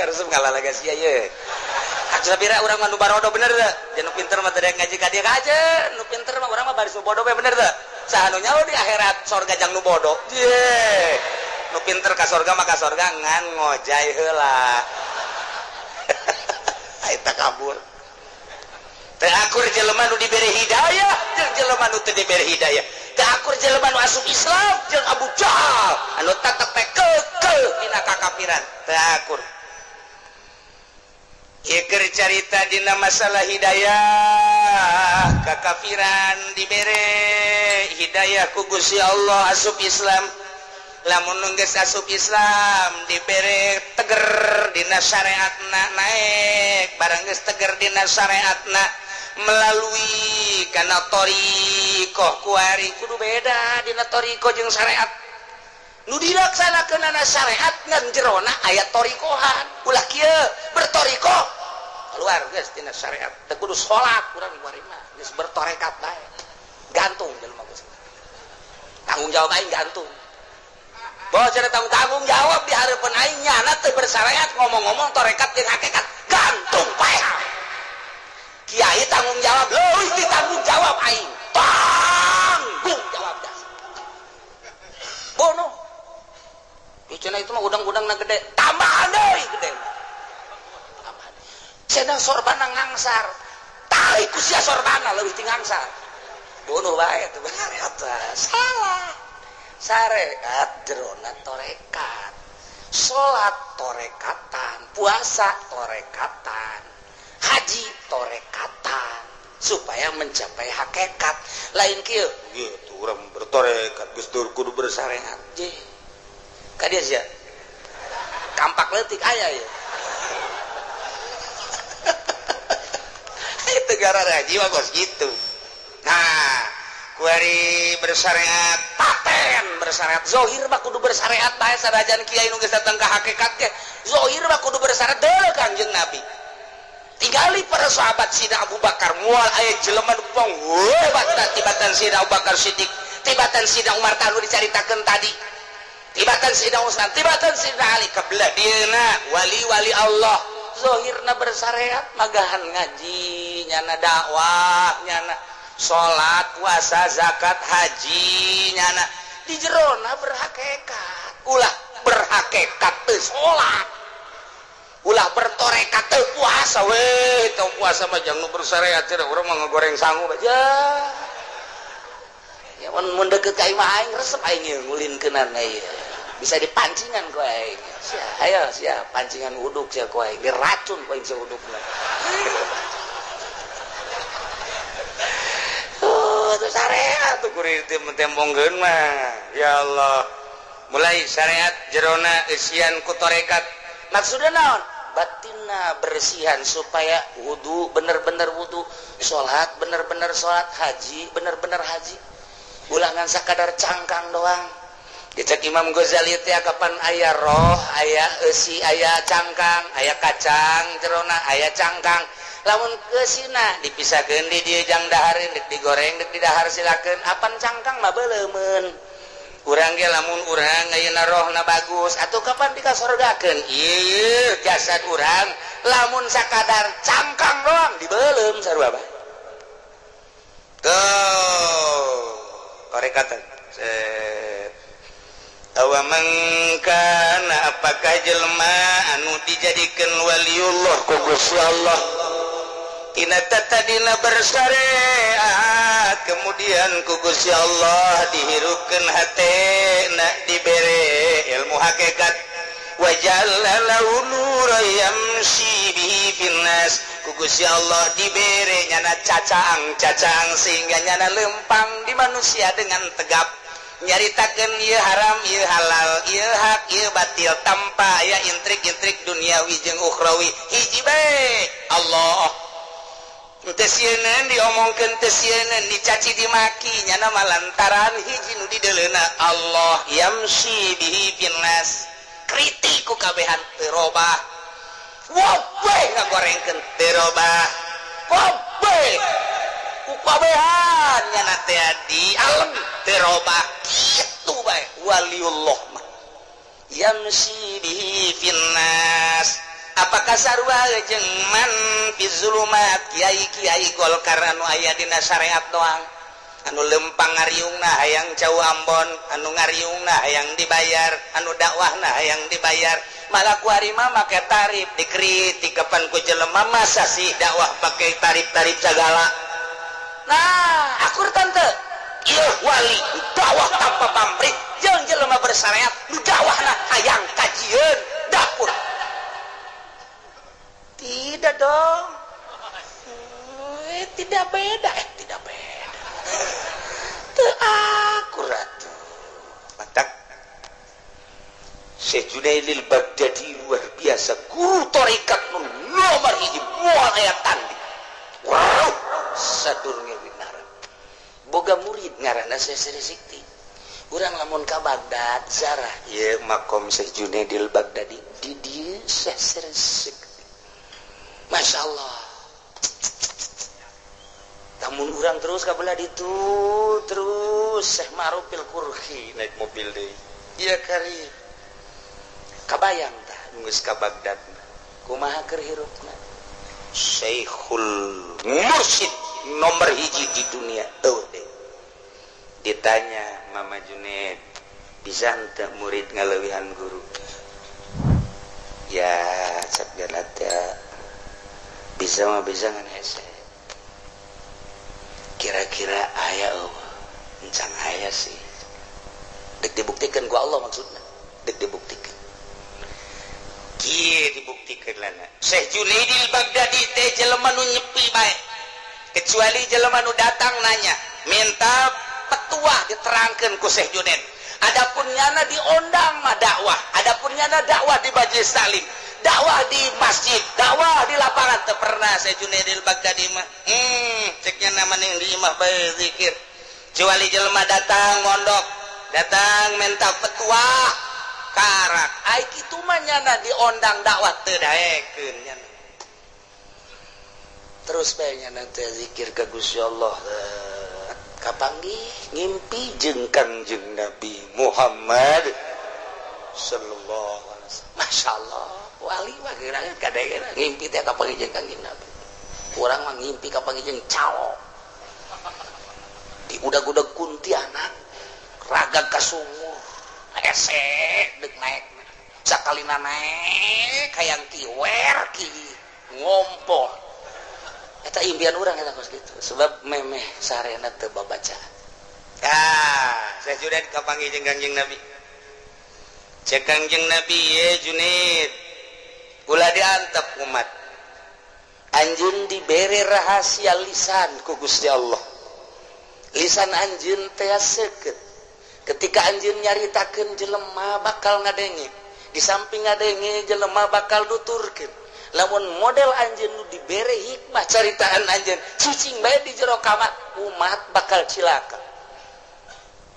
Resep ngalalaga sia ye. Sapira urang mah nu barodo, bener teu? Jeung nu pinter mah teu ngaji ka dieu aja. Nu pinter mah urang mah baris nu bodoh we, bener teu? Saha nu nyaho di akhirat sorga jang nu bodoh? Ye. Nu pinter ka sorga mah ka sorga ngan ngojay heula. Eta kabur. Teu akur jelema nu dibere hidayah jeung jelema nu teu dibere hidayah. Teu akur jelema nu asup Islam jeung Abu Jahal anu tetep kekeh dina kakafiran. Teu akur. Ieu carita dina masalah hidayah. Kakafiran dibere hidayah ku Gusti Allah, asup Islam. Lamun geus asup Islam, dibere teger dina syariatna, naik. Barang geus teger dina syariatna melalui kana thoriqoh, kuari kudu beda dina thoriqoh jeung syariat. Nu dilaksanakeunana syariat, ngan jerona aya thoriqohan. Ulah kieu berthoriqoh keluar geus tina syariat, teu kudu salat urang kuari mah, geus bertorekat bae. Gantung jelema geus tanggung jawab aing, gantung. Bahwa cara tanggung tanggung jawab di hareupeun aing, nyana teu bersyariat, ngomong-ngomong torekat jeung hakikat, gantung bae. Kiai tanggung jawab, leuwih di tanggung jawab aing, tanggung jawab dah bono. Cenah itu mah udang-udang na gede, tambahan deui gede. Tambahan. Cenah sorbana ngangsar. Tai ku sia sorbana leuwih ti ngangsar. Bunuh bae teu salah. Syariat jerona torekat. Salat torekatan, puasa torekatan, haji torekatan supaya mencapai hakikat. Lain kieu, gitu urang bertorekat geus kudu bersyariat. Je. Ka dia sia. Kampak leutik aya ya. Itu gara jiwa kos gitu. Nah, kuari bersyariat paten, bersyariat zohir mah kudu bersyariat bae, sanajan kiai nu geus datang ka hakikat ge zohir mah kudu bersyariat deuleu Kangjeng Nabi. Tinggali para sahabat Sina Abu Bakar, moal aya jelema nu hebat tibatan Sina Abu Bakar Siddiq, tibatan Sina Umar tanu dicaritakeun tadi, tibatan Sina Utsman, tibatan Sina Ali kebelah dieuna wali-wali Allah. Zohirna bersyariat, magahan ngaji, nyana dakwah, nyana salat, puasa, zakat, haji, nyana di jerona berhakikat. Ulah berhakikat teu salat, ulah bertorekat teu puasa we. Teu puasa mah jangan bersyariat, cenah urang mah ngegoreng sangu aja ya. Mun deket ka imah aing, resep aing ieu ngulinkeunana ieu, bisa dipancingan ku aing sia. Ayo sia pancingan uduk sia ku aing, diracun ku aing sia udukna. Oh, itu syariat tuh kuring tembongkeun mah. Ya Allah, mulai syariat jerona eusian ku torekat. Maksudnya naon? Batinna bersihan supaya wudu bener-bener wudu, salat bener-bener salat, haji bener-bener haji, ulangan sakadar cangkang doang. Dicek Imam Ghazali teh, kapan aya roh, aya eusi, aya cangkang, aya kacang jerona, aya cangkang. Lamun keusina dipisahkeun di dieu jang dahareun, dek digoreng dek didahar silakeun, apan cangkang mah beuleumeun. Urang ge lamun urang ayeuna rohna bagus atuh kapan dikasorgakeun ieu jasad urang? Lamun sakadar cangkang doang, dibeuleum sarua bae. Tuh tarekatan set. Awaman kana, apakah jelema anu dijadikan waliullah ku Gusti Allah tina tadina bersyariat, kemudian ku Gusti Allah dihirupkeun hatena, dibere ilmu hakikat, waja'alna lahu nuran yamshi bihi finnas, ku Gusti Allah dibere nyana cacang cacang sehingga nyana lempang di manusia dengan tegap, nyaritakeun ieu haram, ieu halal, ieu hak, ieu batil, tanpa aya intrik-intrik duniawi jeung ukhrawi. Hiji bae, Allah. Teu sieun diomongkeun, teu sieun dicaci dimaki, nyana mah lantaran hiji nu dideuleuna Allah. Yamshi bihi finnas, kritik ku kabehan teu robah, wabeh ngagorengkeun teu robah, wabeh ku kabehan nyana teh di alam teu robah. Kitu bae waliullah mah, yamshi bihi finnas. Apakah sarua jeung man fi zulumat, kiai-kiai Golkar anu aya dina syariat doang, anu lempang ngariungna hayang cau Ambon, anu ngariungna hayang dibayar, anu dakwahna hayang dibayar, malah kuari mah make tarif, dikritik kapan ku jelema, masa sih dakwah pakai tarif-tarif segala. Nah, akur tante? Iya, wali dakwah tanpa pamrih jeung jelema bersyariat nu dakwahna hayang kajieun dapur. Tidak dong, tidak beda, tidak beda. Teu akurat. Matak Syekh Junaidil Baghdadi luar biasa, guru tarekat nu nomor hiji, moal aya tanding. Wow, sadurunge winara boga murid ngaranna Syekh Sri Sikti. Urang lamun ka Baghdad zarah ieu makom Syekh Junaidil Baghdadi, di dieu Syekh Sri Sikti. Masya Allah, namun urang terus ka belah ditu terus Syekh Ma'rufil Kurhi naik mobil deh. Iya, kari kabayang tah geus ka Baghdad kumaha keur hirupna Syekhul Mursyid nomor hiji di dunia. Eueuh deh. Ditanya, "Mama Junaid, bisa henteu murid ngaleuwihan guru?" Ya, cek teh bisa mah bisa, ngan hese. Kira-kira aya eueuh? Encang aya sih, dek dibuktikan ku Allah. Maksudna dek dibuktikan kieu, dibuktikan lana. Syekh Junaidil Baghdadi teh jelema nu nyepi bae, kecuali jelema nu datang nanya, minta petua, diterangkan ku Syekh Junaid. Adapun nyana diondang mah dakwah, adapun nyana dakwah di majelis taklim, dakwah di masjid, dakwah di lapangan, teu pernah Syekh Junaidil Baghdadi mah. Ceknya nama yang di imah bae zikir, kecuali jelema datang mondok, datang minta petua karak. Ai kitu mah nyana diondang dakwah teu daekeun nyana. Terus bae nyana teh zikir ka Gusti Allah, kapanggih ngimpi jeung Kangjeng Nabi Muhammad sallallahu alaihi wasallam. Masya Allah, wali mah geura kadang ngimpi teh kapanggih jeung Kangjeng Nabi. Urang mah ngimpi kapanggih jeung calo di udag-udag kuntianak, ragag ka sumur, hese dek naik, sakalina naik hayang kiwer ki ngompol. Eta impian urang eta kos kitu, sebab memeh sarena teu babaca. Ah, saya sudah kapanggih jeung Kangjeng Nabi. Cek Kangjeng Nabi, "Ye Junaid, ulah diantep umat. Anjeun dibere rahasia lisan ku Gusti Allah. Lisan anjeun teh seukeut. Ketika anjeun nyaritakeun, jelema bakal ngadenge. Di samping ngadenge, jelema bakal nuturkeun. Lamun model anjeun nu dibere hikmah caritaan anjeun cicing bae di jero kamar, umat bakal cilaka.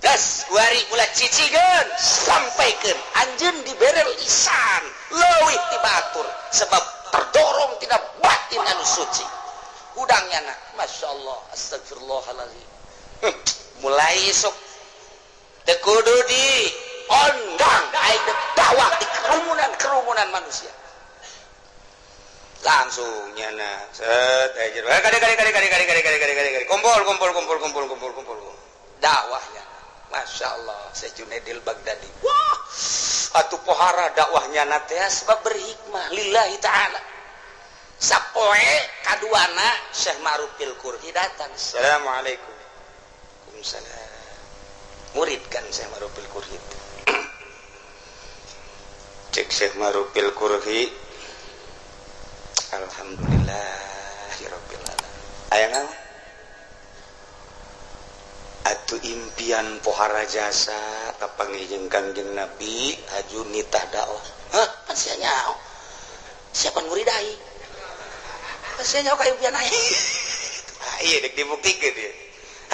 Gas kuari ulah cicigeun, sampaikeun. Anjeun dibere lisan leuwih ti batur sebab terdorong tina batin anu suci." Hudangnya nak, Masya Allah, astagfirullahaladzim. Mulai esok teu kudu di ondang aing dakwah di kerumunan-kerumunan manusia. Langsung nyana set aja, kade kade kade kade kade kade kade kade kade kade, kumpul kumpul kumpul kumpul kumpul kumpul, dakwahnya. Masya Allah, Syekh Junaidil Baghdadi, wah atuh pohara dakwahnya teh, sebab berhikmah lillahi ta'ala. Sapoe kaduana Syekh Ma'rufil Kurhi datang. "Assalamualaikum." "Waalaikumsalam." Murid kan Syekh Ma'rufil Kurhi. Cek Syekh Ma'rufil Kurhi, "Alhamdulillah ya rabbil alamin. Aya naon?" "Atuh impian pohara jasa kapanggih jeung Kangjeng Nabi, aju nitah dakwah." "Hah, pan sia nyaho. Siapa murid aing? Pan sia nyaho ka impian aing." Ah, iya dek dibuktikeun ieu.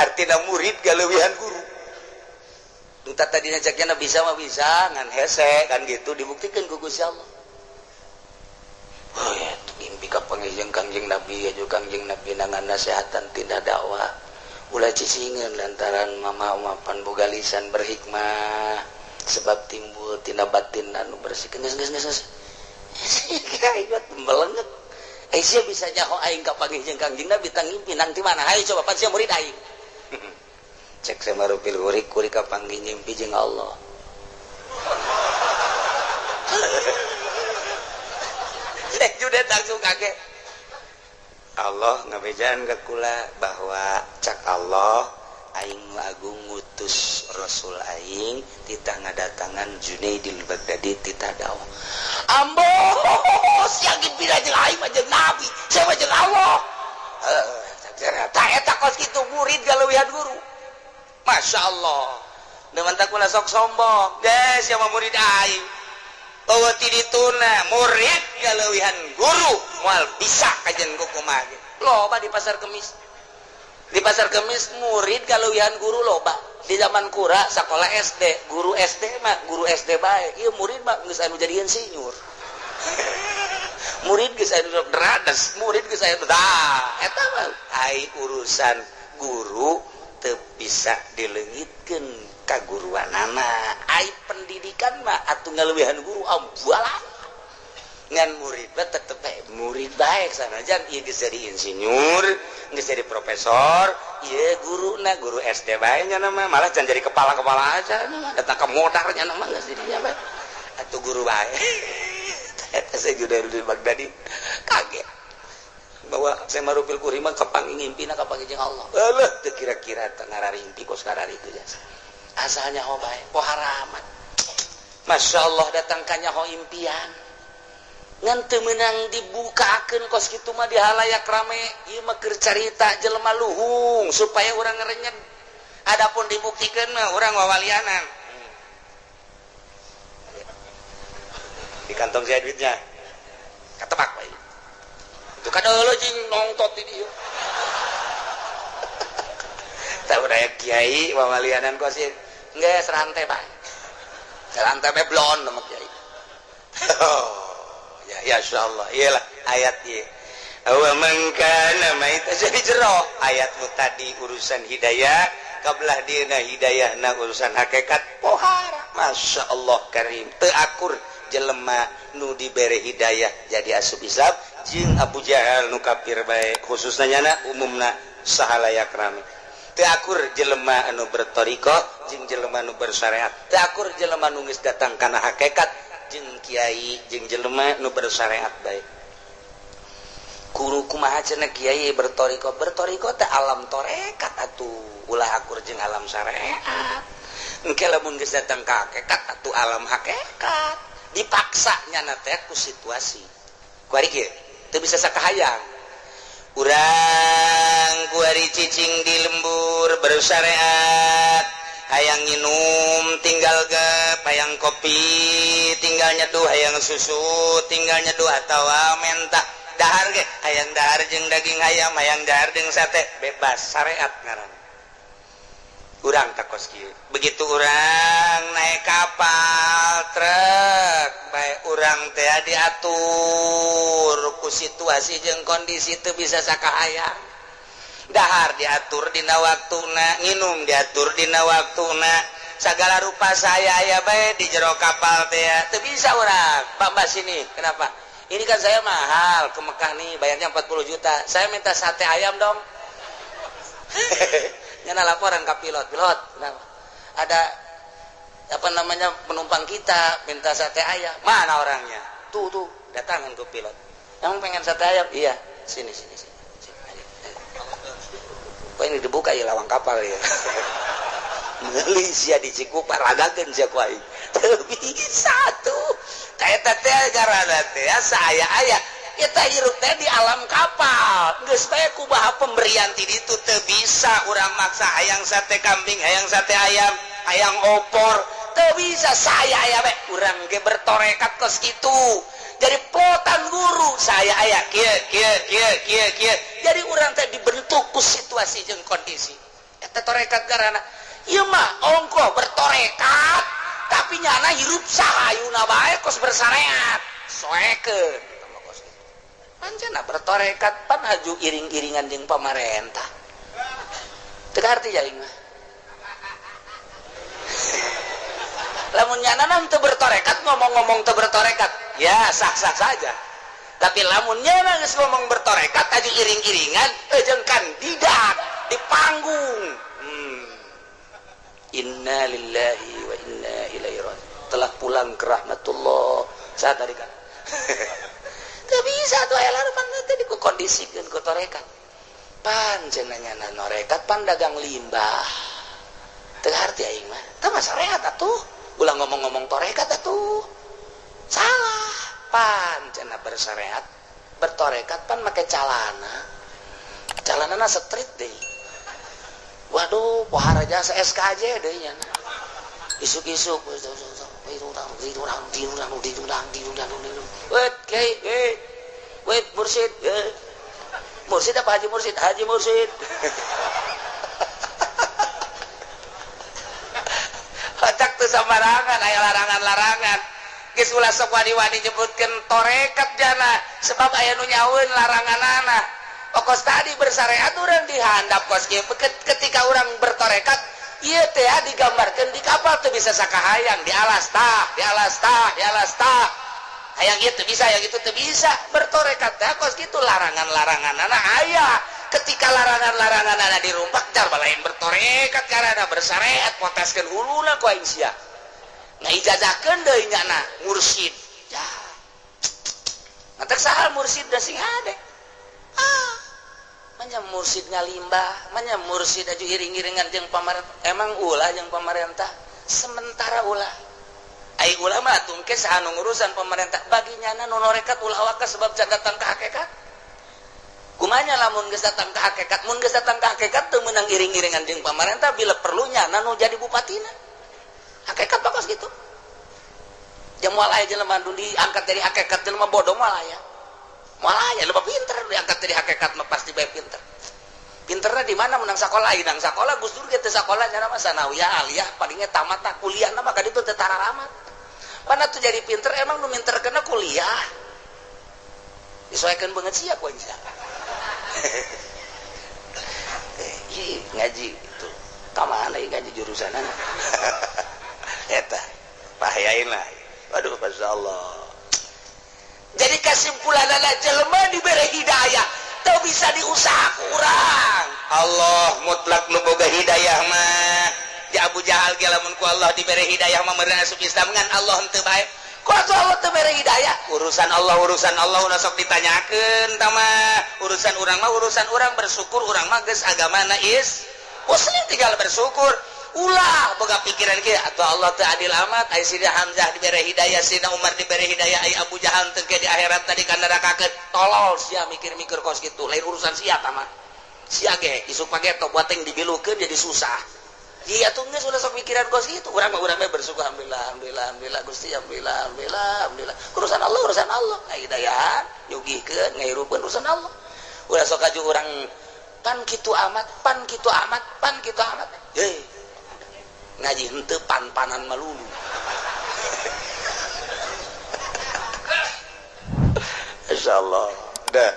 Artina murid galeuwihan guru. Nu tadina ceknya bisa mah bisa, ngan hese kan gitu, dibuktikan ku Gusti Allah. Oh ya, mimpi kapanggih jeung Kangjeng Nabi, aju Kangjeng Nabi nangan nasehatan tina dakwah. Ulah cicingeun lantaran mama mapan boga lisan berhikmah, sebab timbul tina batin anu bersih. Geus geus geus. Kayak melenget. Sia bisa nyaho aing kapanggih jeung Kangjeng Nabi tang ngimpi nang ti mana? Hayo coba pan sia murid aing. Cek Syekh Marufil Khuri kuri kapanggih ngimpi jeung Allah. Syekh Junaid langsung kaget. Allah ngabejaan ka kula bahwa cak Allah aing nu agung ngutus Rasul aing titah ngadatangan Junaidil Baghdadi titah dakwah. Ambos yang ngimpi jeung aing mah jeung Nabi, sia mah jeung Allah. Tah eta kos kitu murid galeuwihan guru. Masya Allah. Demen tak kula sok sombong. Des sia mah murid aing. Eueuh ti dituna murid galeuwihan guru moal bisa kajen ku kumaha. Loba di pasar kemis. Di pasar kemis murid galeuwihan guru loba. Di zaman kura sekolah SD, guru SD mah guru SD bae. Ieu murid mah geus anu jadi insinyur. Murid geus anu derades, murid geus anu tah eta mah ai urusan guru teu bisa dileungitkeun kaguruanana. Ai pendidikan mah atuh ngaleuwihan guru ambualan. Ngan murid mah tetep bae murid bae sanajan ieu geus jadi insinyur, geus jadi profesor, ieu guruna guru SD bae nya mah malah can jadi kepala-kepala aja datang ke modarnya mah geus jadinya bae. Atuh guru bae. Eta Syekh Junaidil Baghdadi kaget bahwa Syekh Marufil Khuri mah kapanggih ngimpina kapanggih jeung Allah. Eueuh teu kira-kira teu ngararimpi kos kararitu jasa. Asalnya ho bae poharaman. Masya Allah datang ka nyaho impian. Ngan teu meunang dibukakeun kos kitu mah di halayak rame. Ieu mah keur carita jelema luhung supaya urang ngerenyeg. Adapun dibuktikeun mah urang wawalianan. Di kantong saya duitnya. Katebak bae. Itu kan eueuh jeung nongtot di dieu. Tahu daya kiai wawalianan kos ieu. Geus rantai bae. Rantai bae blon sama kiai. Oh, ya ya insyaallah. Iyalah ayat ieu. Wa man kana maita jadi jero ayatmu tadi urusan hidayah kabelah dieuna hidayahna urusan hakikat pohara. Masya Allah karim teu akur jelema nu dibere hidayah jadi asup Islam jeung Abu Jahal nu kafir bae khususna nyana umumna sahalayak rame. Teu akur jelema anu berthariqah jeung jelema nu bersyariat. Teu akur jelema nu geus datang kana hakikat jeung kiai jeung jelema nu bersyariat bae. Guru kumaha cenah kiai berthariqah berthariqah teh alam tarekat atuh ulah akur jeung alam syariat. Engke lamun geus datang ka hakikat atuh alam hakikat. Dipaksa nyana teh ku situasi. Kuari kieu teu bisa sakahayang. Urang kuari cicing di lembur bersyariat, hayang nginum tinggal gep, hayang kopi tinggal nyeduh, hayang susu tinggal nyeduh atawa menta dahar ge hayang dahar jeung daging ayam, hayang dahar jeung sate, bebas syariat ngaran. Urang takos kieu. Begitu urang naik kapal truk bae urang teh diatur ku situasi jeung kondisi teu bisa sakahayang. Dahar diatur dina waktuna, nginum diatur dina waktuna, sagala rupa saya aya bae di jero kapal teh teu bisa urang. Pak Mbak sini, kenapa? Ini kan saya mahal ke Mekah nih, bayarnya 40 juta. Saya minta sate ayam dong. Nyana laporan ke pilot, pilot, kenapa? Ada apa namanya penumpang kita minta sate ayam. Mana orangnya? Tuh tuh, datangan ke pilot. Emang pengen sate ayam? Iya, sini sini sini. Sini. Kok ini dibuka ya lawang kapal ya. Malaysia di Cikupa ragakeun sia ku aing. Teu bisa tuh. Eta teh garana teh saya aya. Kita hirup teh di alam kapal. Geus bae kumaha pemberian ti ditu teu bisa urang maksa hayang sate kambing, hayang sate ayam, hayang opor, teu bisa saya aya bae. Urang ge bertorekat kos kitu. Jadi plotan guru saya aya kieu kieu kieu kieu kieu. Jadi urang teh dibentuk ku situasi jeung kondisi. Eta torekat garana. Ieu mah ongko bertorekat tapi nyana hirup sahayuna bae kos bersyariat. Soekeun. Pancena bertorekat pan aju iring-iringan jeung pamarentah. Teu arti aing mah. Lamun nyana teu bertorekat, ngomong-ngomong teu bertorekat ya sah-sah saja, tapi lamun nyana geus ngomong bertorekat aju iring-iringan jeung kandidat di panggung. Inna lillahi wa inna ilaihi raji'un, telah pulang ke rahmatullah. Saat tadi kan teu bisa tuh, aya pan teh dikondisikeun ku torekat. Pan cenah nyana norekat pan dagang limbah, teu harti aing mah. Teu mah syariat atuh, ulah ngomong-ngomong torekat atuh, salah. Pan cenah bersyariat, bertorekat pan make calana, calanana street deh. Waduh, pohara jasa SKJ deh nyana. Isuk-isuk, wait, kiai, wait, mursid, mursid apa haji mursid? Haji mursid. Kocak tuh sembarangan, aya larangan-larangan. Geus ulah sok wani-wani nyebutkeun torekat jana, sebab aya nu nyaweun laranganana. Okos tadi bersyariat urang dihandap kos kieu. Ketika urang bertorekat ieu teh digambarkeun di kapal teu bisa sakahayang, di alas tah, di alas tah, di alas tah. Hayang ieu teu bisa, hayang itu teu bisa. Bertorekat teh kos kitu, larangan-laranganana aya. Ketika larangan-laranganana dirumpak, jar lain bertorekat karena bersyariat, poteskeun huluna ku aing sia. Ngaijazahkeun deui nyana mursyid. Ya. Matak sahal mursyid da sing hade. Ah. Manya mursyid ngalimbah, manya mursyid aju iring-iringan jeung pamarentah. Emang ulah jeung pamarentah? Sementara ulah. Ai ulah mah tungke saha nu ngurusan pemerintah, bagi nyana nu norekat ulah waka sebab can datang ka hakikat. Kumanya lamun geus datang ka hakikat, mun geus datang ka hakikat teu meunang iring-iringan jeung pamarentah, bila perlu nyana nu jadi bupatina. Hakikat bagus gitu. Jeung moal aya jelema nu diangkat dari hakikat, jelema bodoh moal aya. Moal aya lebih pinter diangkat dari hakikat mah, pasti bae pinter. Pinterna di mana? Menang sekolah, menang sekolah. Gus Dur ge teu sakola nyana mah, sanawiyah aliyah palingnya tamat tak kuliah mah ka ditu teu tararamat. Mana tuh jadi pinter, emang nu minter kena kuliah. Disesuaikan banget sih aku aja. Ngaji itu kamana ngaji jurusan eta bahayain lah. Waduh, masya Allah. Jadi kesimpulan adalah jelema diberi hidayah teu bisa diusaha kurang. Allah mutlak nu boga hidayah mah. Di Abu Jahal ge lamun ku Allah diberi hidayah mah meureun asup Islam, ngan Allah henteu bae. Kok atuh Allah teu bere hidayah? Urusan Allah, urusan Allah, ulah sok ditanyakeun tah mah. Urusan urang mah urusan urang, bersyukur urang mah geus agamana is muslim, tinggal bersyukur. Ulah boga pikiran kieu, atau Allah teu adil amat, ai Sina Hamzah dibere hidayah, Sina Umar dibere hidayah, ai Abu Jahal teu di akhirat tadi kanarakakeun. Tolol sia mikir-mikir kos kitu, lain urusan sia tah mah. Sia ge isuk pageto buat yang dibilukeun jadi susah. Iya tuh geus ulah sok pikiran kos kitu. Urang mah urang mah bersyukur, alhamdulillah, alhamdulillah, alhamdulillah Gusti, alhamdulillah, alhamdulillah, alhamdulillah. Urusan Allah, urusan Allah. Hidayahan, nyugihkeun, ngahirupkeun urusan Allah. Ulah sok aju urang pan kitu amat, pan kitu amat, pan kitu amat. Hei. Ngaji henteu pan-panan melulu. Insyaallah. Dah.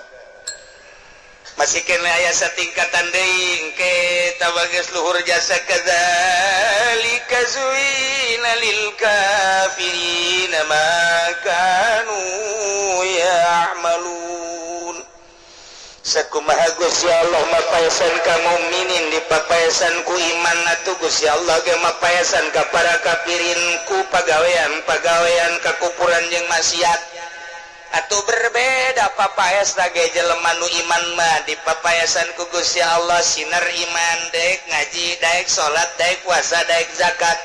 Masih kena aya satingkatan deui engke tabageus luhur jasa. Kadzalika zuina lil kafirina ma kanu ya'malun. Sakumaha Gusti Allah mapaesan ka mukminin dipapaesan ku iman, atuh Gusti Allah ge mapaesan ka para kafirin ku pagawean-pagawean kakupuran jeung maksiat. Atau berbeda papaes lagi, jelema nu iman mah dipapaesan ku Gusti Allah sinar iman, daek ngaji, daek salat, daek puasa, daek zakat.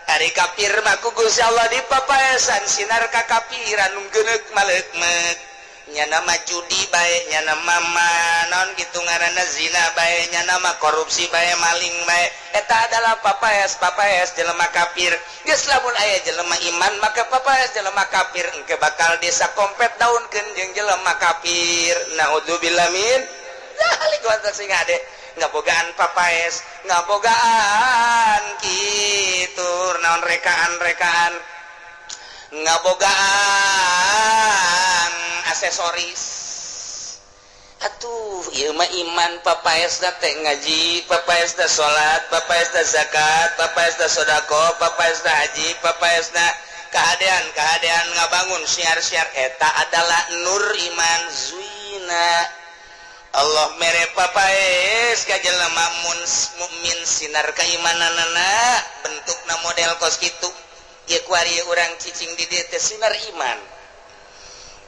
Ari kafir mah ku Gusti Allah dipapaesan sinar kakafiran nu geuneuk maleukmeuk, nya nama judi bae, nya nama naon gitu ngaranna, zina bae, nya nama korupsi bae, maling bae. Eta adalah papaes papaes jelema kafir. Geus lamun aya jelema iman maka papaes jelema kafir engke bakal desa kompet daunkeun jeung jelema kafir. Naudzubillah min dzalik. Wa sing ade ngabogaan papaes, ngabogaan kitu naon, rekaan-rekaan, ngabogaan aksesoris. Atuh ieu mah iman papaesna teh ngaji, papaesna salat, papaesna zakat, papaesna sedekah, papaesna haji, papaesna kahadean, kahadean ngabangun syiar-syiar eta adalah nur iman zuina. Allah mere papaes ka jelema mukmin sinar keimananana bentukna model kos kitu. Ieu kuari urang cicing di dieu teh sinar iman.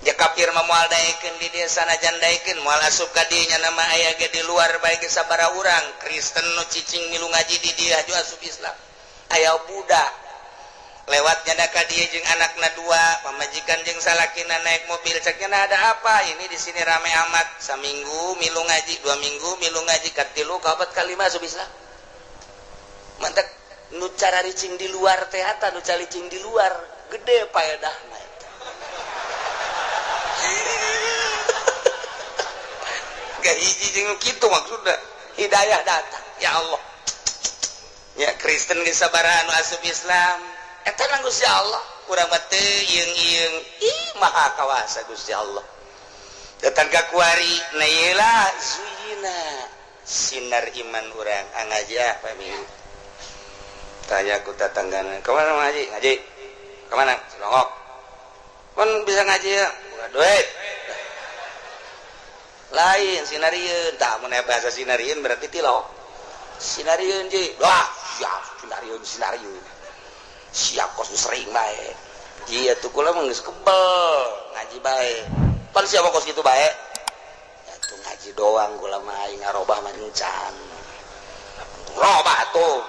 Ya kafir mah moal daekeun di dieu sanajan daekeun moal asup ka dieu nya nama aya ge di luar bae ge sabaraha urang Kristen nu cicing milu ngaji di dieu aju asup Islam. Aya Buddha lewat nyada ka dieu jeung anakna dua, pamajikan jeung salakina naik mobil, ceknya ada apa ini di sini rame amat. Saminggu milu ngaji, 2 minggu milu ngaji, katilu kaopat kalima asup Islam. Mantap nu cara ricing di luar teh eta nu calicing di luar gede paedahna. Gak hiji jeung kitu maksudna hidayah datang ya Allah. Ya Kristen geus sabaraha nu asup Islam eta nang Gusti Allah urang mah teu ieung-ieung ih maha kawasa Gusti Allah. Datang ka kuari na ieu lah zuyina sinar iman urang ngaji ah pami. Tanya ku tatanggana, kemana ngaji? Ngaji. Kemana? Cilongok. Kan bisa ngaji ya? Bukan duit. Lain sinarieun, tah mun bahasa sinarieun berarti tilok. Sinarieun ji. Wah, siap sinarieun sinarieun. Siap kos sering bae. Iya tuh kula mah geus kebel ngaji bae. Pan siapa kos kitu bae? Ya tuh ngaji doang kula mah aing ngarobah mah encan. Robah tuh.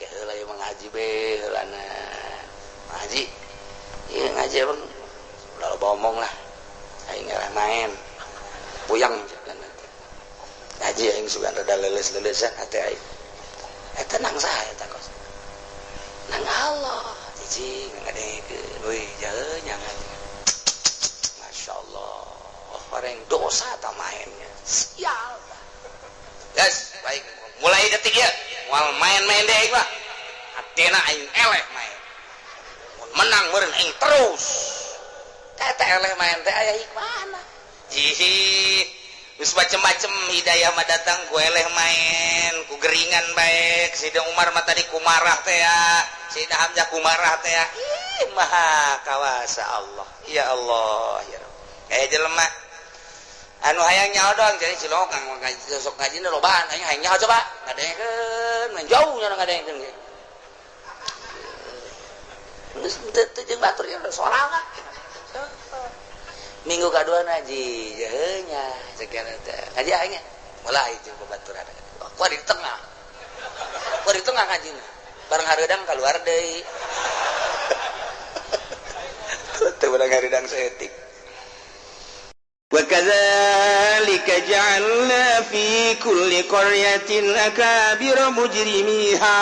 Ih, heula ieu mah ngaji be heulana. Ngaji. Iya ngaji emang udah loba omong lah. Aing ngarah main. Puyang ngaji aing sugan rada leuleus-leulesan hate aing. Eta nang saha eta kos? Nang Allah. Cicing ngadengekeun. Euy, jauh nyangan. Masya Allah. Orang dosa tak mainnya. Sial. Yes, baik. Mulai detik ya. Moal main-main deh aing mah. Hatena aing eleh main. Mun menang meureun aing terus. Eta eleh main teh aya hikmahna. Jihi geus macem-macem hidayah mah datang ku eleh main, ku geringan baik. Sidang Umar mah tadi ku marah teh ya. Sidang Hamzah ku marah teh ya. Ih, maha kawasa Allah. Ya Allah, ya Rabb. Kayak jelema anu hayang nyaho doang jadi cilok ngaji sok ngaji lobaan aing hayang nyaho coba ngadengekeun main jauh nya ngadengekeun ge. Geus teu jeung batur ya sorangan. Minggu kadua ngaji nya sekian teh ngaji aing mulai jeung babaturan. Ku di tengah. Ku di tengah ngajina. Bareng hareudang keluar deui. Teu bareng hareudang saeutik. Wa kadzalika ja'alna fi kulli qaryatin akabira mujrimiha.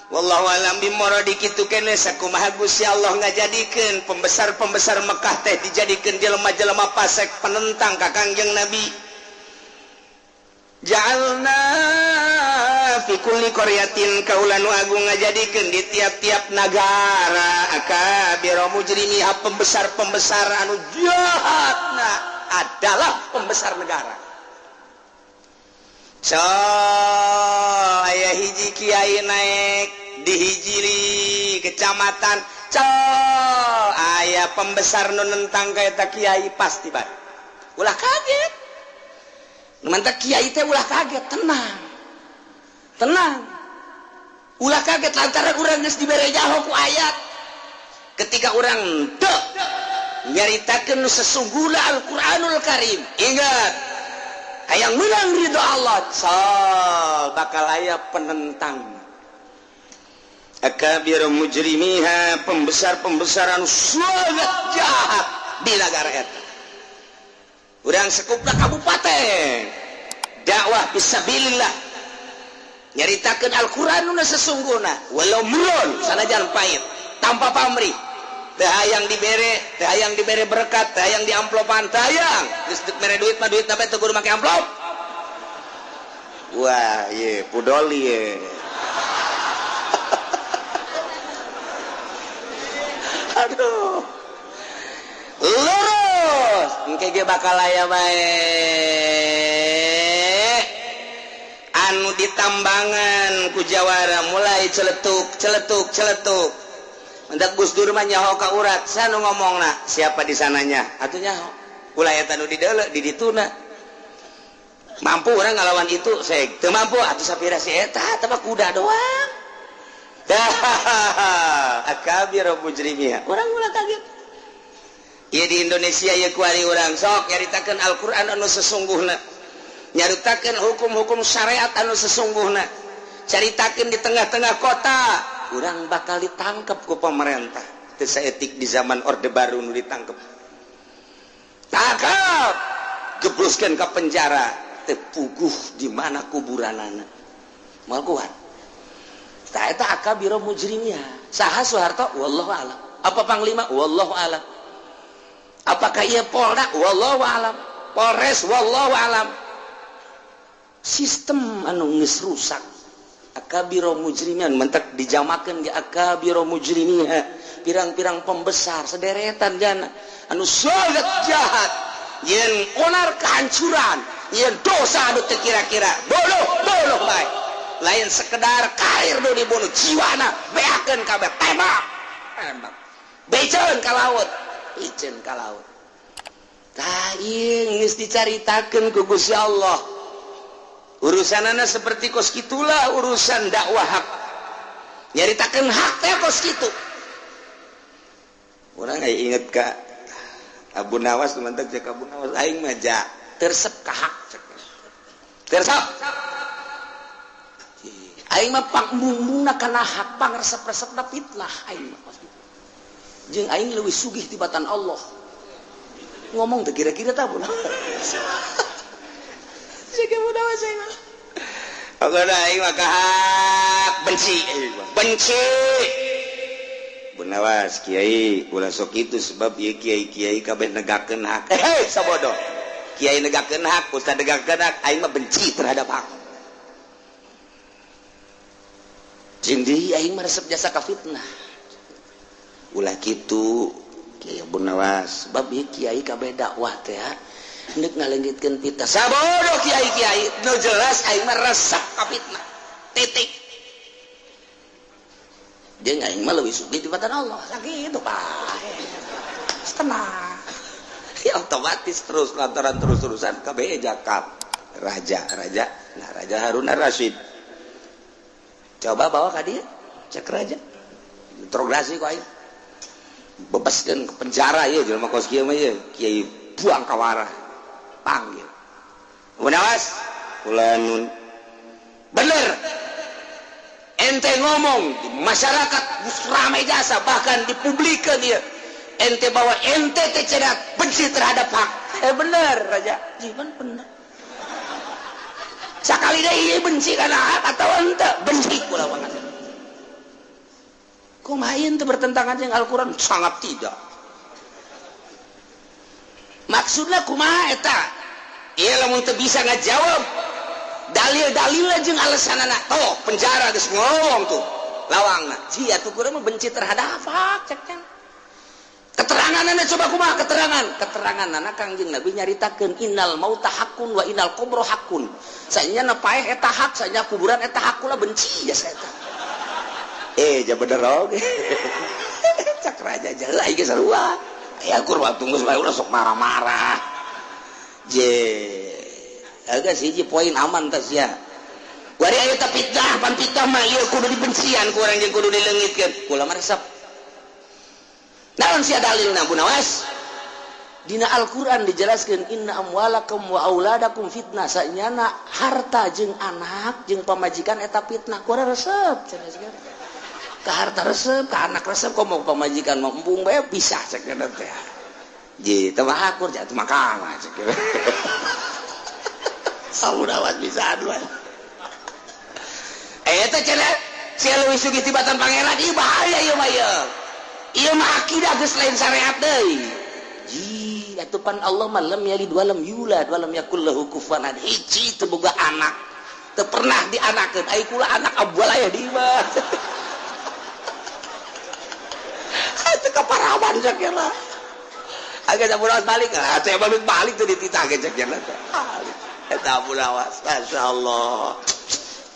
Wallahu alam bimuradi kitu keneh sakumaha Gusti Allah ngajadikeun pembesar-pembesar Mekah teh dijadikeun jelema-jelema fasik penentang ka Kangjeng Nabi. Ja'alna fi kulli qaryatin kaula nu agung ngajadikeun di tiap-tiap nagara akabira mujrimiha pembesar-pembesar anu jahatna adalah pembesar negara. So aya hiji kiai naik di hijiri kecamatan, co aya pembesar nu nentang ka eta kiai pasti bae. Ulah kaget. Mantap kiai teh ulah kaget, tenang. Tenang. Ulah kaget lantaran urang geus dibere nyaho ku ayat. Ketika urang teu nyaritakeun sesungguhna Al-Qur'anul Karim. Ingat, hayang menang ridho Allah, sal bakal aya penentang. Akabir mujrimiha pembesar-pembesar anu sangat jahat di negara eta. Urang sekupna kabupaten dakwah fisabilillah nyaritakeun Al-Qur'an nu sesungguhna walau murun sanajan pahit tanpa pamrih teu hayang dibere, teu hayang dibere berkat, teu hayang diamplopan, teu hayang geus mere duit mah duit tapi teu kudu make amplop. Wah, ye pudoli ye. Aduh. Lurus engke ieu ge bakal aya bae anu ditambangan ku jawara mulai celetuk celetuk celetuk. Mendak Gus Dur mah nyaho ka urat sanu ngomongna siapa di sananya atuh nyaho ulah eta nu di deuleu di dituna mampu orang ngalawan itu saya teu mampu atuh sapira si eta teh mah kuda doang. Akabir mujrimia urang ulah kaget. Ieu di Indonesia ieu kuari urang sok nyaritakeun Al-Qur'an anu sesungguhna, nyaritakeun hukum-hukum syariat anu sesungguhna, caritakeun di tengah-tengah kota, urang bakal ditangkap ku pemerintah. Teu saeutik di zaman Orde Baru nu ditangkep, tangkap, gebruskeun ka penjara, teu puguh di mana kuburanana, moal kuat. Tah eta akabir mujrimia. Saha Soeharto? Wallahu alam. Apa panglima? Wallahu alam. Apakah ieu Polda? Wallahu alam. Polres? Wallahu alam. Sistem anu geus rusak, akabiro mujrimian, mentek dijamakeun ge akabiro mujrimia, pirang-pirang pembesar sederetan jana anu sangat jahat, yen onar kehancuran, yen dosa anu teu kira-kira, bodoh bodoh bae, lain sekedar karir nu dibunuh, jiwana beakeun kabeh, tembak tembak, beceun ka laut, piceun ka laut. Tah ieu geus dicaritakeun ku Gusti Allah. Urusanana seperti kos kitulah urusan dakwah hak, nyaritakeun hak teh kos kitu. Urang aya inget ka Abu Nawas, teman cek Abu Nawas, aing mah ja tersep ka hak, tersep aing mah pangbumbungna kana hak, pangresep-resepna fitnah aing mah kos kitu. Jeung aing leuwih sugih tibatan Allah, ngomong teh kira-kira tah Abu Nawas. Cek Abu Nawas aing mah pokokna aing mah ka hak benci, benci. Abu Nawas, kiai ulah sok itu, sebab ieu kiai-kiai kabeh negakeun hak. Eh, sabodo kiai negakeun hak, ustad negakeun hak, aing mah benci terhadap hak. Jeung deui aing mah resep jasa ka fitnah. Ulah kitu Kiai Abu Nawas, sebab ieu kiai kabeh dakwah teh hendeuk ngaleungitkeun fitnah. Sabodo kiai-kiai, nu jelas aing mah resep ka fitnah, titik. Jeung aing mah leuwih sugih tibatan Allah, sakitu bae, tenang ya, otomatis terus lantaran terus-terusan kabeh jakap raja raja. Nah, Raja Harun Ar-Rasyid coba bawa ka dieu, cek raja, interogasi ku aing, bebaskeun ke penjara ieu jelema kos kieu mah, ieu kiai buang kawara. Panggil Abu Nawas, fulanun, bener ente ngomong di masyarakat ramai jasa, bahkan dipublikkan dia ente bahwa ente teh cenah benci terhadap hak. Eh, bener raja jiman, bener sekali deh, iya benci karena hak atau ente benci kula banget. Kumaha ente bertentangan dengan Al-Quran? Sangat tidak. Maksudnya kumaha eta? Iya, lamun teu bisa ngajawab dalil-dalil jeung alasanana, toh penjara geus ngomong tuh lawangna jia tuh kurang benci terhadap hak. Cek can keteranganana, coba kumaha keterangan keteranganana? Kangjeng Nabi nyaritakeun innal mauta haqqun wa innal qabra haqqun, sanya paeh eta hak, sanya kuburan eta hak, kula benci ya eta. Eh, ja bener oge cak raja, jelas ieu sarua ya kur waktu geus bae ulah sok marah-marah je agak siji poin aman tas ya. Wari aya ta fitnah, pan fitnah mah ieu kudu dibencian ku urang jeung kudu dileungitkeun, kula mah resep. Naon sia dalilna, Bu Nawas? Dina Al-Qur'an dijelaskeun inna amwalakum wa auladakum fitnah, sanyana harta jeung anak jeung pamajikan eta fitnah, ku urang resep cenah. Ka harta resep, ka anak resep, kok mau pamajikan mau embung bae bisa cek teh. Ji teu mah akur jatuh mah kalah cek. Abu Nawas bisa aduan. Eta cenah sia leuwih sugih tibatan pangeran, ieu bahaya ieu mah ieu. Ieu mah akidah geus lain syariat deui. Ji, atuh pan Allah mah lam yalid wa lam yulad wa lam yakul lahu kufuwan ahad. Hiji teu boga anak. Teu pernah dianakeun. Ai kula anak abwal aya di imah. Teu kaparawan sakela. Agak Abu Nawas balik lah, saya balik balik tuh dititah ge cek teh. Eta Abu Nawas, Masya Allah.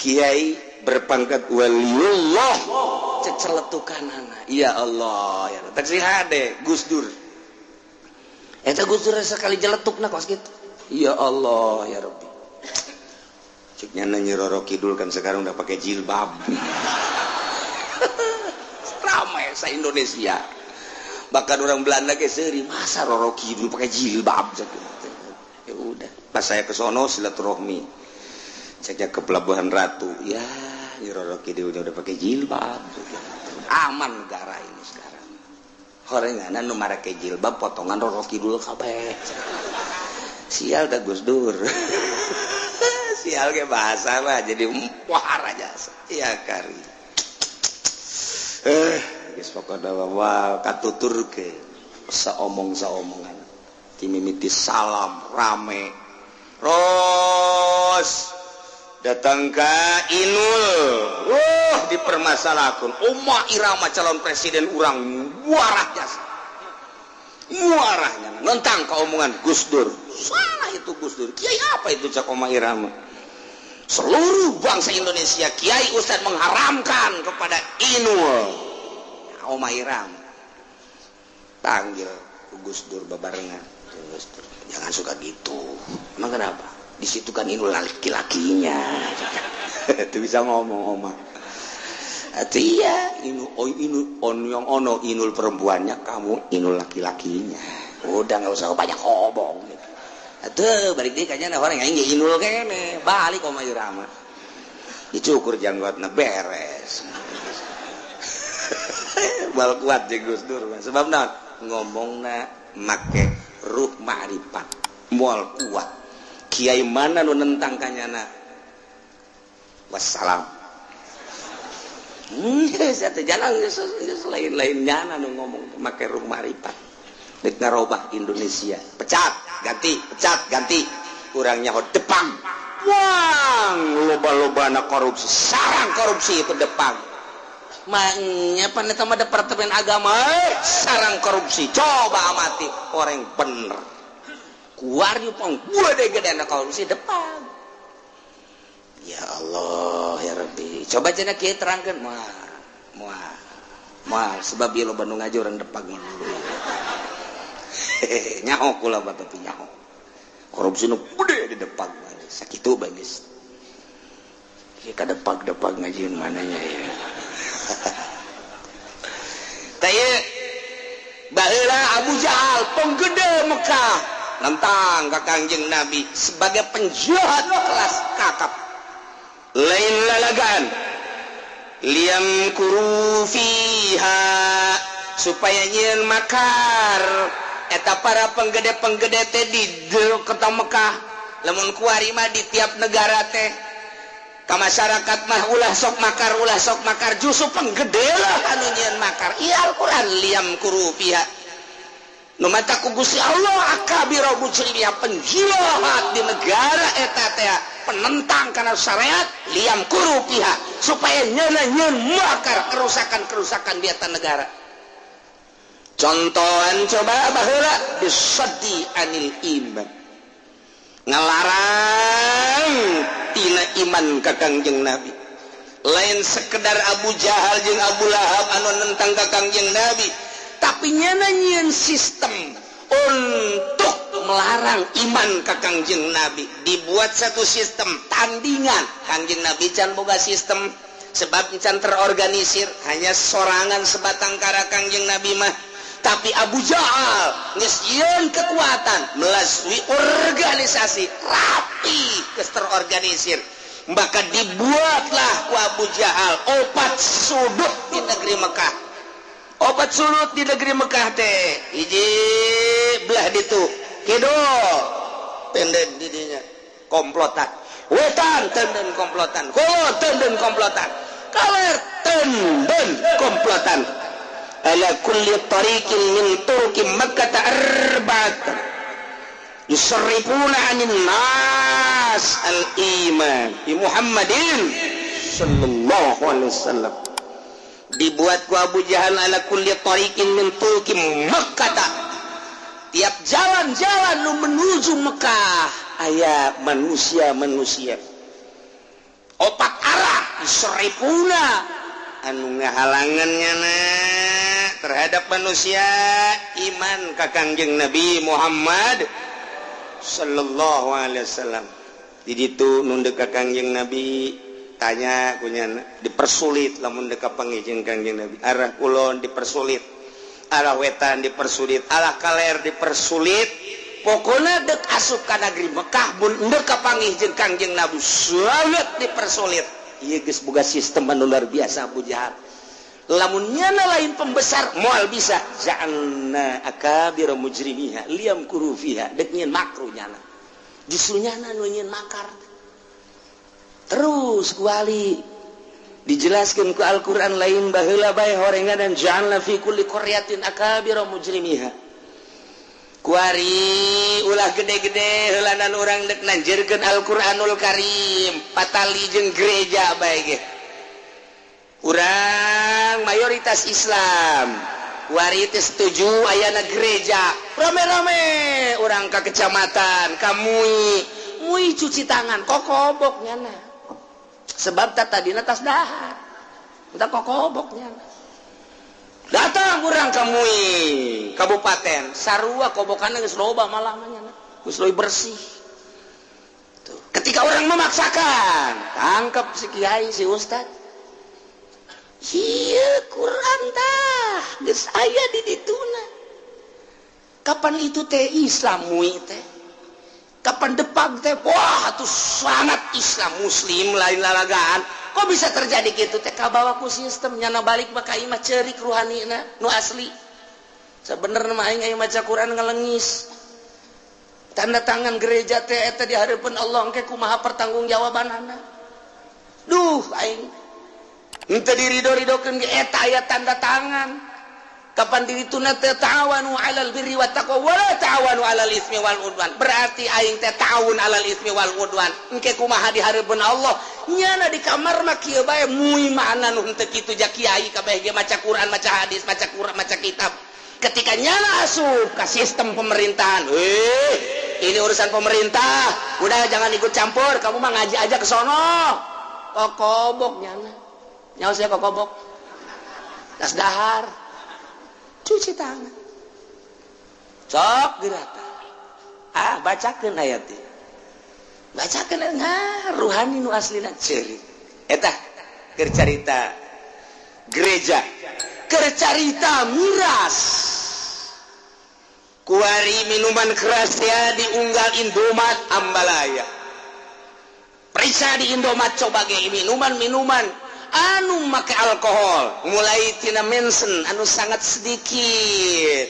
Kiai berpangkat waliullah ceceletukan. Ya Allah, ya tak sih hade Gus Dur. Eta Gus Dur sekali jeletuk na kos gitu. Ya Allah, ya Rabbi. Ceknya Nyi Roro Kidul kan sekarang udah pakai jilbab. Ramai sa Indonesia. Bahkan orang Belanda ke seri, masa Roro Kidul pakai jilbab? Ya udah, pas saya ke sono silaturahmi. Ceknya ke Pelabuhan Ratu, ya Nyi Roro Kidul udah pakai jilbab. Aman negara ini sekarang. Horengan nu marake jilbab potongan Roro Kidul kabeh. Sial dah Gus Dur. Sial ke bahasa mah jadi muar aja. Ya kari. Geus pokona mah katuturkeun saomong-saomongan. Timimiti salam rame. Ros datang ke Inul. Wah, dipermasalahkan. Oma Irama calon presiden urang muarah jasa. Muarahnya nentang keomongan Gus Dur. Salah itu Gus Dur. Kiai apa itu, cak Oma Irama? Seluruh bangsa Indonesia, Kiai Ustadz mengharamkan kepada Inul. Nah, Oma Irama panggil Gus Dur babarengan. Gus Dur, jangan suka gitu. Emang kenapa? Di situ kan Inul laki-lakinya. Itu bisa ngomong Oma. Iya, Inul, oh, Inul, on yang ono Inul perempuannya, kamu Inul laki-lakinya. Udah nggak usah banyak ngomong. Gitu. Atuh balik deui kayaknya orang yang Inul kene, balik Oma Irama. Dicukur janggotna, beres. Bal kuat jeung Gus Dur sebab naon? Ngomongna make ruh ma'rifat. Moal kuat. Kiai mana nu nentang kanyana? Wassalam. Saya teh jalan lain-lain nyana nu ngomong make ruh ma'rifat. Dek ngarobah Indonesia. Pecat, ganti, pecat, ganti. Urang nyaho Depag. Wang, loba-loba na korupsi, sarang korupsi itu Depag. Maknya pan eta mah departemen agama, sarang korupsi. Coba amati orang bener. Kuar pong gede-gede na korupsi Depag. Ya Allah, ya Rabbi. Coba cenah kieu terangkeun moal. Moal. Moal sebab ieu loba nu ngaji urang Depag mah dulu. Nyaho kula mah, tapi nyaho. Korupsi nu gede di Depag mah. Sakitu bae geus. Ieu ka Depag-depag ngajieun mananya ya. Tah, baheula Abu Jahal penggede Mekah nentang ka Kangjeng Nabi sebagai penjahat kelas kakap. Lain lalagan, liyamkuru fiha, supaya nyieun makar eta para penggede-penggede teh di kota Mekah. Lamun kuari mah di tiap negara teh ka masyarakat mah ulah sok makar, ulah sok makar, justru penggede lah anu nyieun makar. Ieu Al-Qur'an, liyamkuru fiha. Nu matak ku Gusti Allah akabira mujrimnya, penjahat di negara eta teh penentang karena syariat, liyamkuru fiha, supaya nyeuna nyieun makar kerusakan-kerusakan di eta negara. Contohan coba baheula bisaddi anil iman, ngalarang tina iman ka Kangjeng Nabi. Lain sekedar Abu Jahal jeung Abu Lahab anu nentang ka Kangjeng Nabi, tapi nyana nyieun sistem untuk melarang iman ka Kangjeng Nabi. Dibuat satu sistem tandingan. Kangjeng Nabi can boga sistem sebab can terorganisir, hanya sorangan sebatang kara Kangjeng Nabi mah. Tapi Abu Jahal geus nyieun kekuatan melalui organisasi rapi, geus terorganisir. Maka dibuatlah ku Abu Jahal opat sudut di negeri Mekah. Opat sudut di negeri Mekah teh, hiji belah ditu kidul, tenden didinya komplotan, wetan tenden komplotan, kulon tenden komplotan, kaler tenden komplotan. Ala kulli tariqin min turuqi Makkah arba'at yusarrifuna 'anil nas al-iman bi Muhammadin sallallahu alaihi wasallam. Dibuat ku Abu Jahal ala kulli tariqin min turuqi Makkah. Tiap jalan-jalan nu menuju Mekah aya manusia-manusia opat arah seripuna anu ngahalangannya na terhadap manusia iman ka Kangjeng Nabi Muhammad Sallallahu Alaihi Wasallam. Di ditu nu dek ka Kangjeng Nabi tanya punya dipersulit. Lamun dek kapanggih jeung Kangjeng Nabi, arah kulon dipersulit, arah wetan dipersulit, arah kaler dipersulit. Pokoknya dek asup ka negeri Mekah, mun dek kapanggih jeung Kangjeng Nabi, sulit, dipersulit. Ieu geus boga sistem anu luar biasa Abu Jahal. Lamun nyana lain pembesar, moal bisa. Ja'alna akabira mujrimiha liyamkuru fiha. Dek nyieun makru nyana, justru nyana nu nyieun makar. Terus kuali dijelaskan ku Al-Qur'an, lain baheula bae horengan dan ja'alna fi kulli qaryatin akabira mujrimiha. Kuari ulah gede-gede heulanan urang dek nanjirkeun Al-Qur'anul Karim, patali jeung gereja bae ge. Urang mayoritas Islam, kuari teh setuju ayana gereja. Rame-rame urang ka kecamatan, ka MUI, MUI cuci tangan, kokobok nyana, sebab tak tadina tas dahar. Entah kokobok nyana. Datang urang ka MUI kabupaten, sarua kobokanna geus loba malah mah nyana, geus leuwih bersih. Tuh. Ketika orang memaksakan, tangkap si kiai, si ustad. Iya, Quran tah geus aya di dituna. Kapan itu teh Islam MUI teh? Kapan Depag teh? Wah, tuh sangat Islam, Muslim lain lalagaan. Kok bisa terjadi gitu teh? Kabawa ku sistem nyana. Balik maka imah cerik ruhanina nu asli. Sebenarnya mah aing aya maca Quran ngalengis. Tanda tangan gereja teh eta di hadapan Allah engke kumaha pertanggungjawabanana? Duh, aing henteu dirido-ridokeun ge eta aya tanda tangan. Kapan diri tuna teh ta'awanu 'alal birri wat taqwa wala ta'awanu 'alal ismi wal udwan? Berarti aing teh ta'awun 'alal ismi wal udwan. Engke kumaha di hareupeun Allah? Nyana di kamar mah kieu bae, MUI mana nu henteu kitu, ja kiai kabeh ge maca Quran, maca hadis, maca Quran, maca kitab. Ketika nyana asup ke sistem pemerintahan, eh, ini urusan pemerintah, udah jangan ikut campur, kamu mah ngaji aja ke sono. Kokobok nyana. Nyawa saya kokobok tas dahar, cuci tangan, sok gerata. Ah, bacakeun ayat ieu, bacakeun. Nah, ruhani nu aslina ceurik. Eta keur carita gereja, keur carita miras. Kuari minuman keras ya diunggal Indomaret Ambalaya. Periksa di Indomaret coba ge minuman-minuman anu make alkohol, mulai tina Mensen anu sangat sedikit,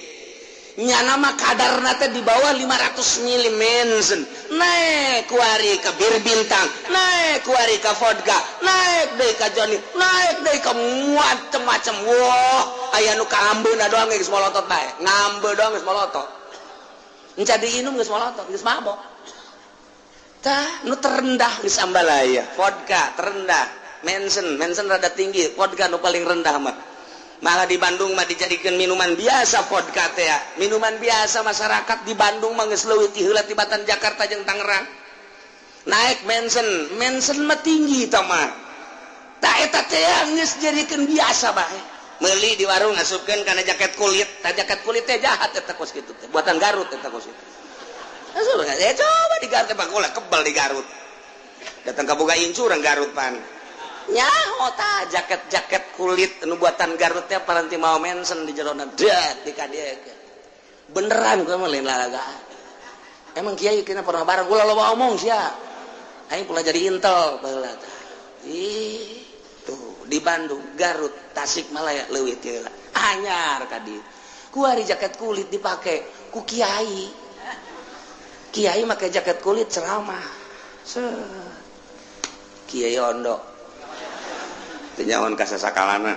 nyana mah kadarna teh di bawah 500 mili Mensen, naik kuari ke bir Bintang, naik kuari ke vodka, naik deui ka Johnny, naik deui ka macem-macem. Wah, aya nu kaambeuna doang geus molotot bae, ngambe doang geus molotot, enca diinum geus molotot, geus mabok. Tah, nu terendah geus Ambalaya, vodka terendah, Mensen, Mensen rada tinggi, vodka nu paling rendah mah. Malah di Bandung mah dijadikan minuman biasa vodka teh ya. Minuman biasa masyarakat di Bandung mah geus leuwih ti heula tibatan Jakarta jeung Tangerang. Naik Mensen, Mensen mah tinggi tah mah. Tah, eta teh geus jadikeun biasa bae. Meuli di warung, ngasupkeun kana jaket kulit. Tah, jaket kulit teh jahat eta kos kitu teh. Buatan Garut eta kos kitu. Asup ya, coba di Garut teh bagola kebal di Garut. Datang ka boga incu urang Garut pan. Nyaho tah jaket-jaket kulit nu buatan Garut teh paranti mau Mensen di jerona dat di kadieu. Beneran gua mah, lain lalagaan. Emang kiai kena pernah bareng ulah loba omong sia. Aing pernah jadi intel baheula tah. Ih, tuh di Bandung, Garut, Tasikmalaya leuwih teh heula. Anyar ka dieu. Kuari jaket kulit dipake ku kiai. Kiai make jaket kulit ceramah. Set. Kiai Ondo. Teu nyahoan ka sasakalana.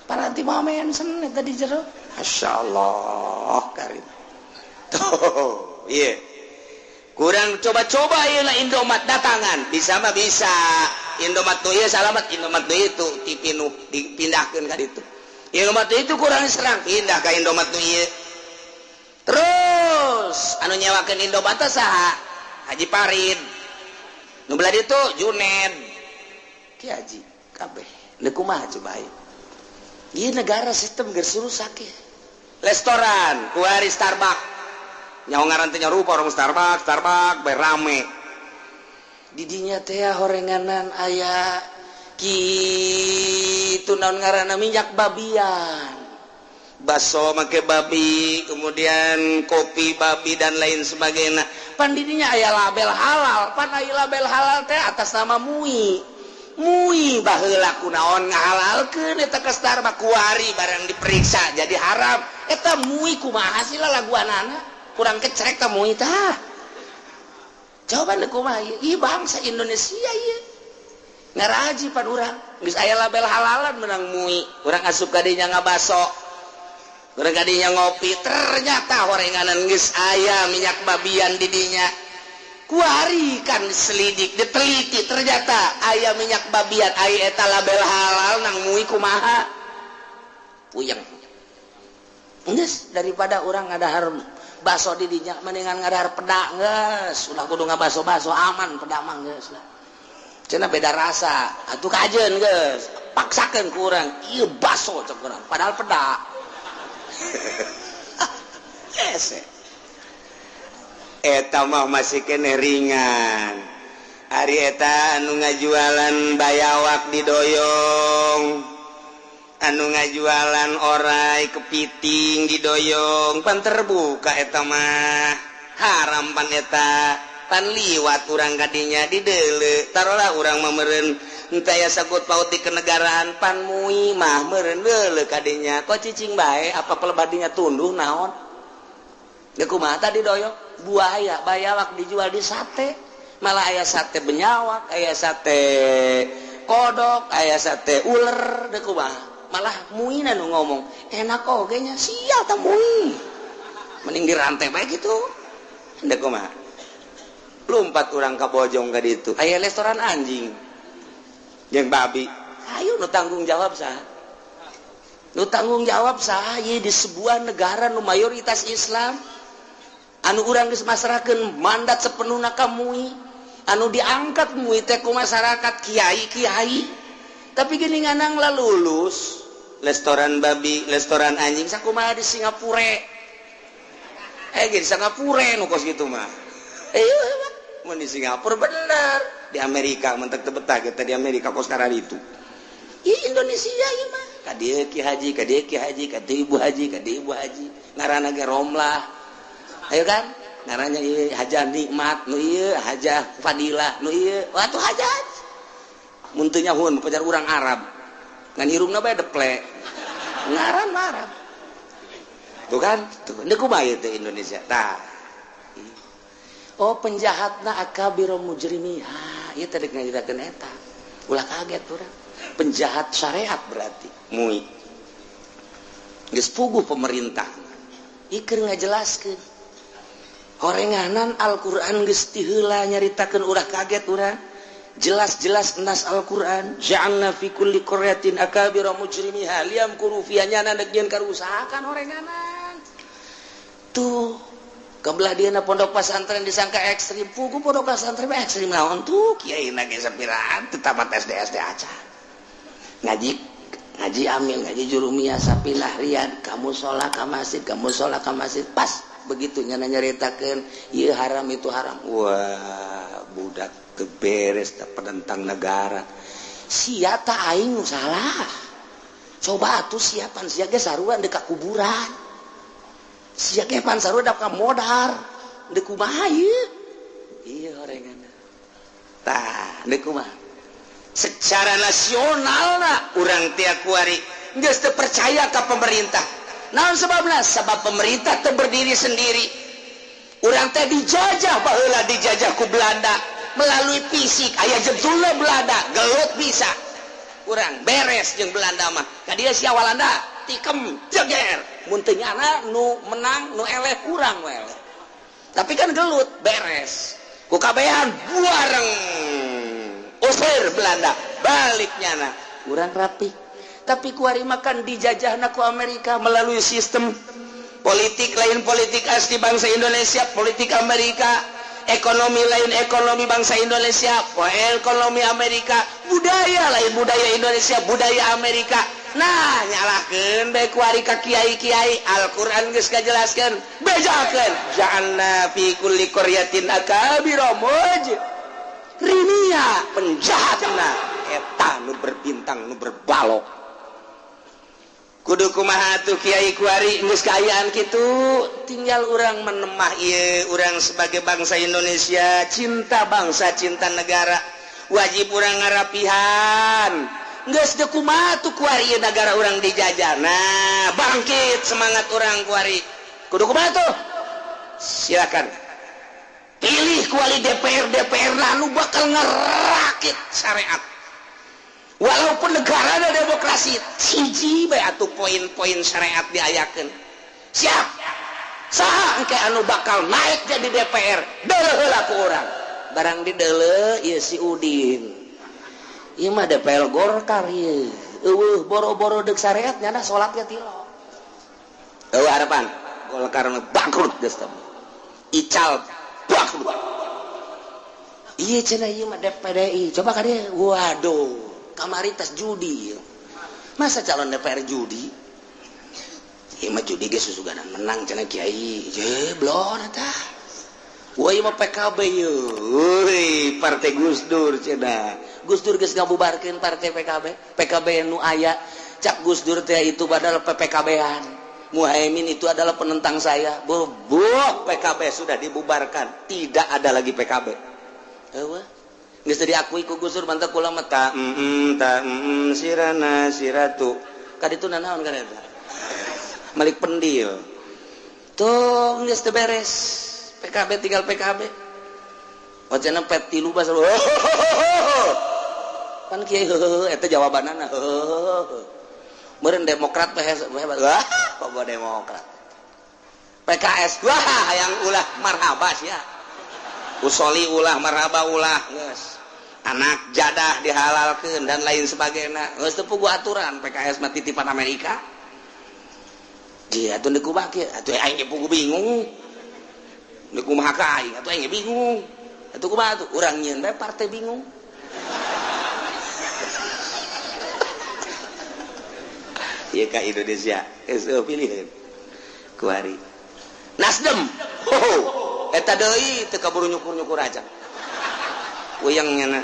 Paranti mau Mensen eta di jero. Masya Allah, karim. Tuh, iya. Kurang coba-coba ieu lah Indomaret datangan. Bisa mah bisa. Indomaret nu ieu salamat, Indomaret nu itu TV nu dipindahkeun ka ditu. Indomaret itu kurang serang, pindah ka Indomaret nu ieu. Terus Terus anu nyewakeun Indomaret saha? Haji Parid. Nu belah ditu Juned. Ki Haji kabeh. Deuk kumaha coba ayo? Ieu negara sistem geus rusak ya. Restoran kuari Starbucks. Nyaho ngaran teh rupa orang Starbucks, Starbucks bae rame. Didinya teh horenganan aya kitu, naon ngaranna, minyak babian. Baso make babi, kemudian kopi babi, dan lain sebagainya. Pan didinya aya label halal, pan aya label halal teh atas nama MUI. MUI baheula kunaon ngahalalkeun eta ka Starbucks? Kuari barang diperiksa jadi haram. Eta MUI kumaha sih lalaguanana? Kurang kecrek ka MUI tah. Coba kumaha ieu bangsa Indonesia ieu? Ngaraji pan urang geus aya label halalan menang MUI. Urang asup ka dinya ngabaso, urang ka dinya ngopi, ternyata horenganan geus aya minyak babian di dinya. Kuari kan selidik, diteliti, ternyata aya minyak babian. Aya eta label halal nang MUI kumaha? Puyeng geus. Daripada urang ngadahar baso di dinya, mendingan ngadahar pedak geus, ulah kudu ngabaso-baso, aman pedak mah geus lah. Cenah beda rasa atuh, kajeun geus paksakeun ku urang ieu baso cek urang, padahal pedak. Hese eta mah masih kene ringan. Ari eta anu ngajualan bayawak didoyong, anu ngajualan orai kepiting didoyong, pan terbuka eta mah haram. Pan eta pan liwat urang kadinya didele. Taruhlah urang mah meureun entah ya sangkut paut di kenegaraan, pan MUI mah meureun deule kadinya kok cicing bae apa pelebadinya tunduh naon. Ya kumaha tadi doyong buaya, bayawak dijual di sate, malah aya sate benyawak, aya sate kodok, aya sate ular. Deh kumaha? Malah MUI nu ngomong enak oge nya. Sial tah MUI, mending dirantai bae gitu. Deh kumaha? Lompat urang ka Bojong ka ditu aya restoran anjing jeung babi. Ayo, nu tanggung jawab sah? Nu tanggung jawab sah? Di sebuah negara nu mayoritas Islam, anu urang geus masrahkeun mandat sepenuhna ka MUI, anu diangkat MUI teh ku masyarakat, kiai-kiai, tapi gini nganang lah lulus restoran babi, restoran anjing. Sakumaha di Singapura? Eh, di Singapura nu kos gitu mah. Eh, mau di Singapura bener, di Amerika mentek teu betah kita di Amerika kos karena itu. Ih, Indonesia ieu mah ka dieu ki haji, ka dieu ki haji, ka dieu ibu haji, ka dieu ibu haji, ngaranna ge Romlah. Ayo kan ngarannya ieu hajah nikmat, nu ieu hajah fadilah, nu ieu wah tuh hajat mun teu nyahueun pajar urang Arab, ngan irungna bae deple, ngaran Arab. Tuh kan tuh, ini kumaha ieu teh Indonesia tah? Oh, penjahatna akabiro mujrimiha. Ieu teh rek ngajirakeun eta, ulah kaget urang. Penjahat syariat berarti MUI geus puguh pemerintah ieu ngajelaskeun horenganan. Al-Qur'an geus ti heula nyaritakeun, ulah kaget urang. Jelas-jelas nas Al-Qur'an, ja'alna fi kulli qaryatin akabira mujrimiha liyamkuru fiha, nyana dek nyieun karusakan horenganan. Tuh kebelah dia pondok pesantren disangka ekstrim. Puguh pondok pesantren ekstrim naon tuh? Kiai ge sapiraan teu tamat SD SD acan, ngaji ngaji amil, ngaji jurumiyah, Safinah, Riyad, kamu sholat ka masjid, kamu sholat ka masjid. Pas begitu nyana nyaritakeun ieu haram, itu haram, wah, budak teu beres, penentang negara sia. Tak aing nu salah? Coba atuh siapan sia ge sarua deuk ka kuburan, sia ge pan sarua ka modar. Deuk kumaha ieu? Ieu horengan tah, deuk kumaha? Secara nasional na urang tiap kuari geus teu percaya ka pemerintah. Naon sebabna? Sebab pemerintah teu berdiri sendiri. Urang teh dijajah baheula, dijajah ku Belanda melalui fisik, aya jentulna Belanda, gelut bisa urang beres jeung Belanda mah. Ka dieu sia Walanda tikem jeger, mun teu nyana nu menang, nu eleh urang we eleh, tapi kan gelut beres ku kabehan, buareng usir Belanda, balik nyana urang rapi. Tapi kuari makan dijajahna ku Amerika melalui sistem. Politik lain politik asli bangsa Indonesia, politik Amerika. Ekonomi lain ekonomi bangsa Indonesia, ekonomi Amerika. Budaya lain budaya Indonesia, budaya Amerika. Nah, nyalahkeun bae kuari ka kiai-kiai. Al-Qur'an geus kajelaskeun, bejakeun ja'alna fi kulli qaryatin akabira mujrimia, penjahatna eta nu berbintang, nu berbalok. Kudu kumaha tuh, kiai, kuari geus kaayaan kitu? Tinggal urang menemah ieu, urang sebagai bangsa Indonesia, cinta bangsa, cinta negara, wajib urang ngarapihan. Geus teu kumaha tuh kuari ieu negara urang dijajah? Nah, bangkit semangat urang kuari. Kudu kumaha tuh? Silakan pilih kuari DPR. DPR lalu bakal ngerakit syariat walaupun negara ada demokrasi. Hiji bae atuh poin-poin syariat diayakeun. Siap, saha engke anu bakal naik jadi DPR? Deuleu heula ku urang. Barang dideuleu, ieu si Udin, ieu mah DPR Golkar ieu. Eueuh, boro-boro deuk syariat, nyana salat ge tilo. Eueuh harapan. Golkar mah bangkrut geus teh, ical bangkrut. Iya, cenah ieu mah PDI, coba ka dia. Waduh, kamari tas judi, masa calon DPR judi? Ieu mah judi ge susuganan menang cenah, kiai. Je blon eta. Wah, ieu mah PKB ye. Euy, partai Gus Dur cenah. Gus Dur geus ngabubarkeun partai PKB. PKB nu aya cak Gus Dur teh itu padahal PPKB-an. Muhaimin itu adalah penentang saya. Boboh, PKB sudah dibubarkan, tidak ada lagi PKB. Eueuh. Geus diakui ku Gus Dur, mantap kula mah ta ta sirana siratu. Kaditu nanaon kan eta? Malik pendil. Tuh geus teu beres. PKB tinggal PKB. Wacana P3 bahasa kan kiai heuh, eta jawabanana heuh. Meureun Demokrat teh hebat. Wah, kok Demokrat. PKS, wah, hayang ulah marhaba sia. Usoli ulah, marhaba ulah, geus. Anak jadah dihalalkeun dan lain sebagainya. Geus teu puguh aturan PKS mah titipan Amerika. Dia atuh deuk kumaha kieu? Atuh aing ge puguh bingung. Deuk kumaha ka aing? Atuh aing ge bingung. Atuh kumaha atuh? Urang nyieun bae partai bingung. Ieu ka Indonesia geus pilihan kuari. Nasdem, ho, eta deui teu kaburu nyukur-nyukur aja uyang nyana.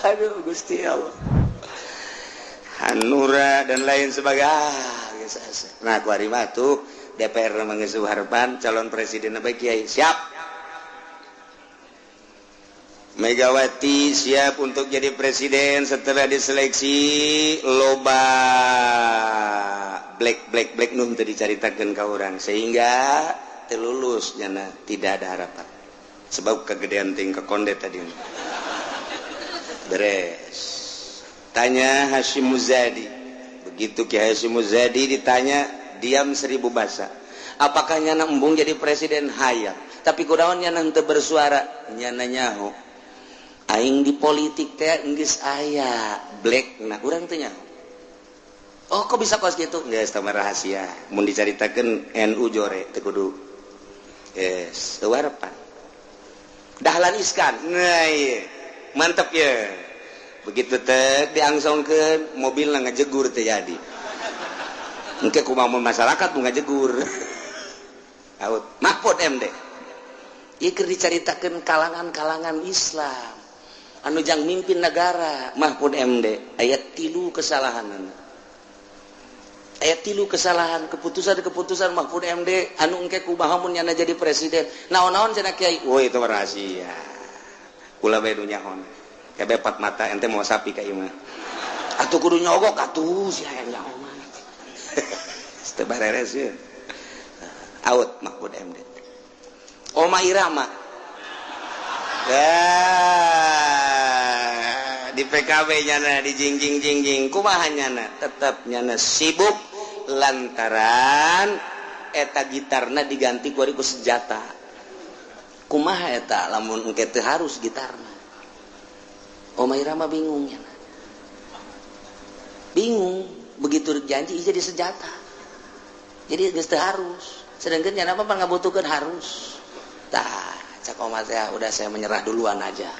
Aduh Gusti Allah, Hanura dan lain sebagainya. Nah, kuari mah tuh DPR mah geus harapan calon presiden bae kiai siap. Megawati siap untuk jadi presiden setelah diseleksi loba black black black nu teu dicaritakeun ka urang sehingga telulus nyana, tidak ada harapan sebab kegedean ting kekonde tadi. Beres, tanya Hasyim Muzadi. Begitu Ki Hasyim Muzadi ditanya, diam seribu bahasa. Apakah nyana embung jadi presiden? Hayang, tapi kunaon nyana henteu bersuara? Nyana nyaho aing di politik teh geus aya black. Nah, urang teh nyaho. Oh, kok bisa kos gitu? Geus tah rahasia, mun dicaritakeun NU jore teu kudu. Yes, teu harapan. Dahlan Iskan, nah iya mantep ya. Begitu teh diangsongkeun mobilna ngajegur, teh jadi engke kumaha masyarakat nu ngajegur. Out Mahfud MD. Ieu keur dicaritakeun kalangan-kalangan Islam anu jang mimpin negara. Mahfud MD aya 3 kesalahan, aya 3 kesalahan keputusan-keputusan Mahfud MD anu engke kumaha mun nyana jadi presiden. Naon-naon cenah, kiai? Woi, itu rahasia, kula bae nu nyahon kebe empat mata. Ente mau sapi ka ieu mah atuh kudu nyogok atuh si hayang nyaho mah. Teu bareres ye. Out Mahfud MD. Oma Irama ya di PKB nyana dijingjing jingjing kumaha nyana? Tetap nyana sibuk lantaran eta gitarna diganti ku senjata. Kumaha eta lamun engke teu harus gitarna? Oma Irama bingung nyana. Bingung, begitu janji jadi senjata. Jadi geus teu harus. Sedangkan yang apa ngabutuhkeun harus. Tah, cak omat ya, udah saya menyerah duluan aja.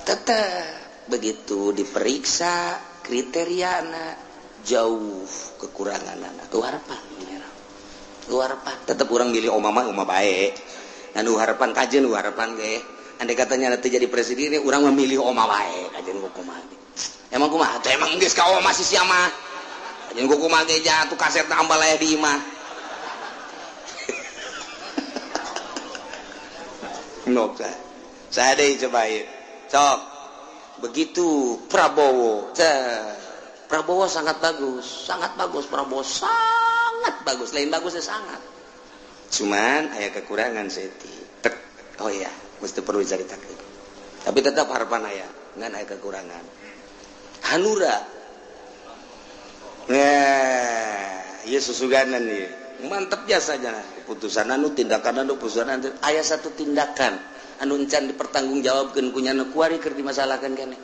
Tetap begitu diperiksa kriteriana jauh kekurangan anak. Harapan harapan tetap orang milih oma mah oma baik. Anu harapan kajen harapan ge. Andai katanya nanti jadi presiden, orang memilih oma baik kajen kumaha. Emang kumaha? Teh emang geus ka oma si sia mah. Kajen kumaha ge jatuh kaset tambah aya di imah. Nok saya deh coba ya. Sok. Begitu Prabowo. Prabowo sangat bagus Prabowo sangat bagus. Lain bagusnya sangat. Cuman aya kekurangan seti. Tek. Oh iya, mesti perlu diceritakan. Tapi tetap harapan aya, ngan aya kekurangan. Hanura. Nah, ieu susuganan ieu. Mantep jasanya. Keputusan anu tindakan anu putusan anu aya satu tindakan anu encan dipertanggungjawabkeun ku nyana kuari keur dimasalahkan kene.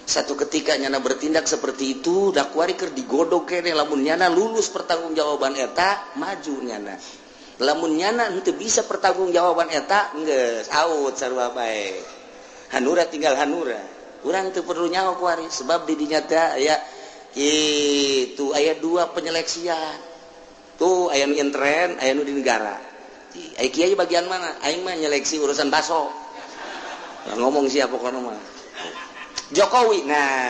Satu ketika nyana bertindak seperti itu da kuari keur digodog kene, lamun nyana lulus pertanggungjawaban eta maju nyana. Lamun nyana henteu bisa pertanggungjawaban eta geus out sarua bae. Hanura tinggal hanura. Urang teu perlu nyaho kuari sebab di dinya teh aya kitu, aya dua penyeleksian. Tuh aya nu intern, aya nu di negara. Ai kiai bagian mana? Aing mah nyeleksi urusan baso. Lah ngomong siapa pokokna mah. Jokowi. Nah,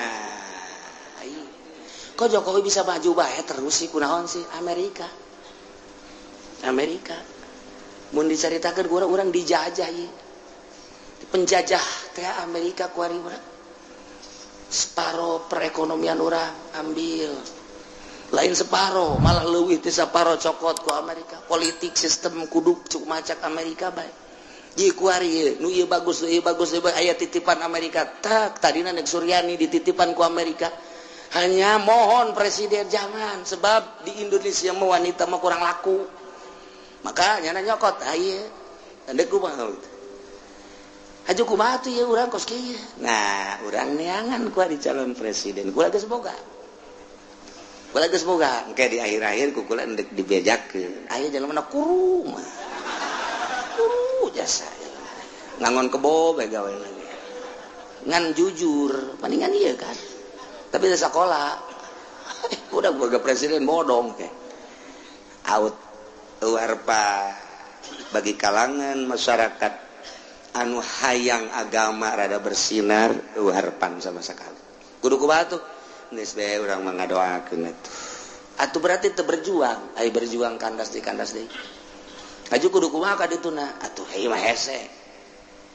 kok Jokowi bisa maju bae terus sih, kunaon sih? Amerika. Amerika. Mun dicaritakeun ku urang dijajah ieu. Penjajah teh Amerika kuari urang. Separo perekonomian urang ambil. Lain separo, malah leuwih ti saparo cokot ku Amerika. Politik sistem kudu cuk macak Amerika bae. Ji kuari ieu, nu ieu bagus, nu ieu bagus, nu ieu aya titipan Amerika. Tak, tadina nek Suryani dititipan ku Amerika. Hanya mohon presiden jangan, sebab di Indonesia mah wanita mah kurang laku. Maka nyana nyokot, ah ieu. Endek kumaha gitu. Haju kumaha tuh ieu urang kos kieu. Nah, urang neangan ku di calon presiden. Kula geus boga. Kula geus boga. Engke di akhir-akhir ku kula endek dibejakeun. Aya jelema mana kuru mah. Kuru jasa. Ngangon kebo bae gawe lagi. Ngan jujur, palingan ieu kan. Tapi di sekolah udah boga presiden bodong ke. Out warpa bagi kalangan masyarakat anu hayang agama rada bersinar harapan sama sekali. Kudu kumaha tuh? Geus bae urang mah ngadoakeun atuh. Atuh berarti teu berjuang, ai berjuang kandas deui. Aju kudu kumaha ka dituna? Atuh ieu mah hese.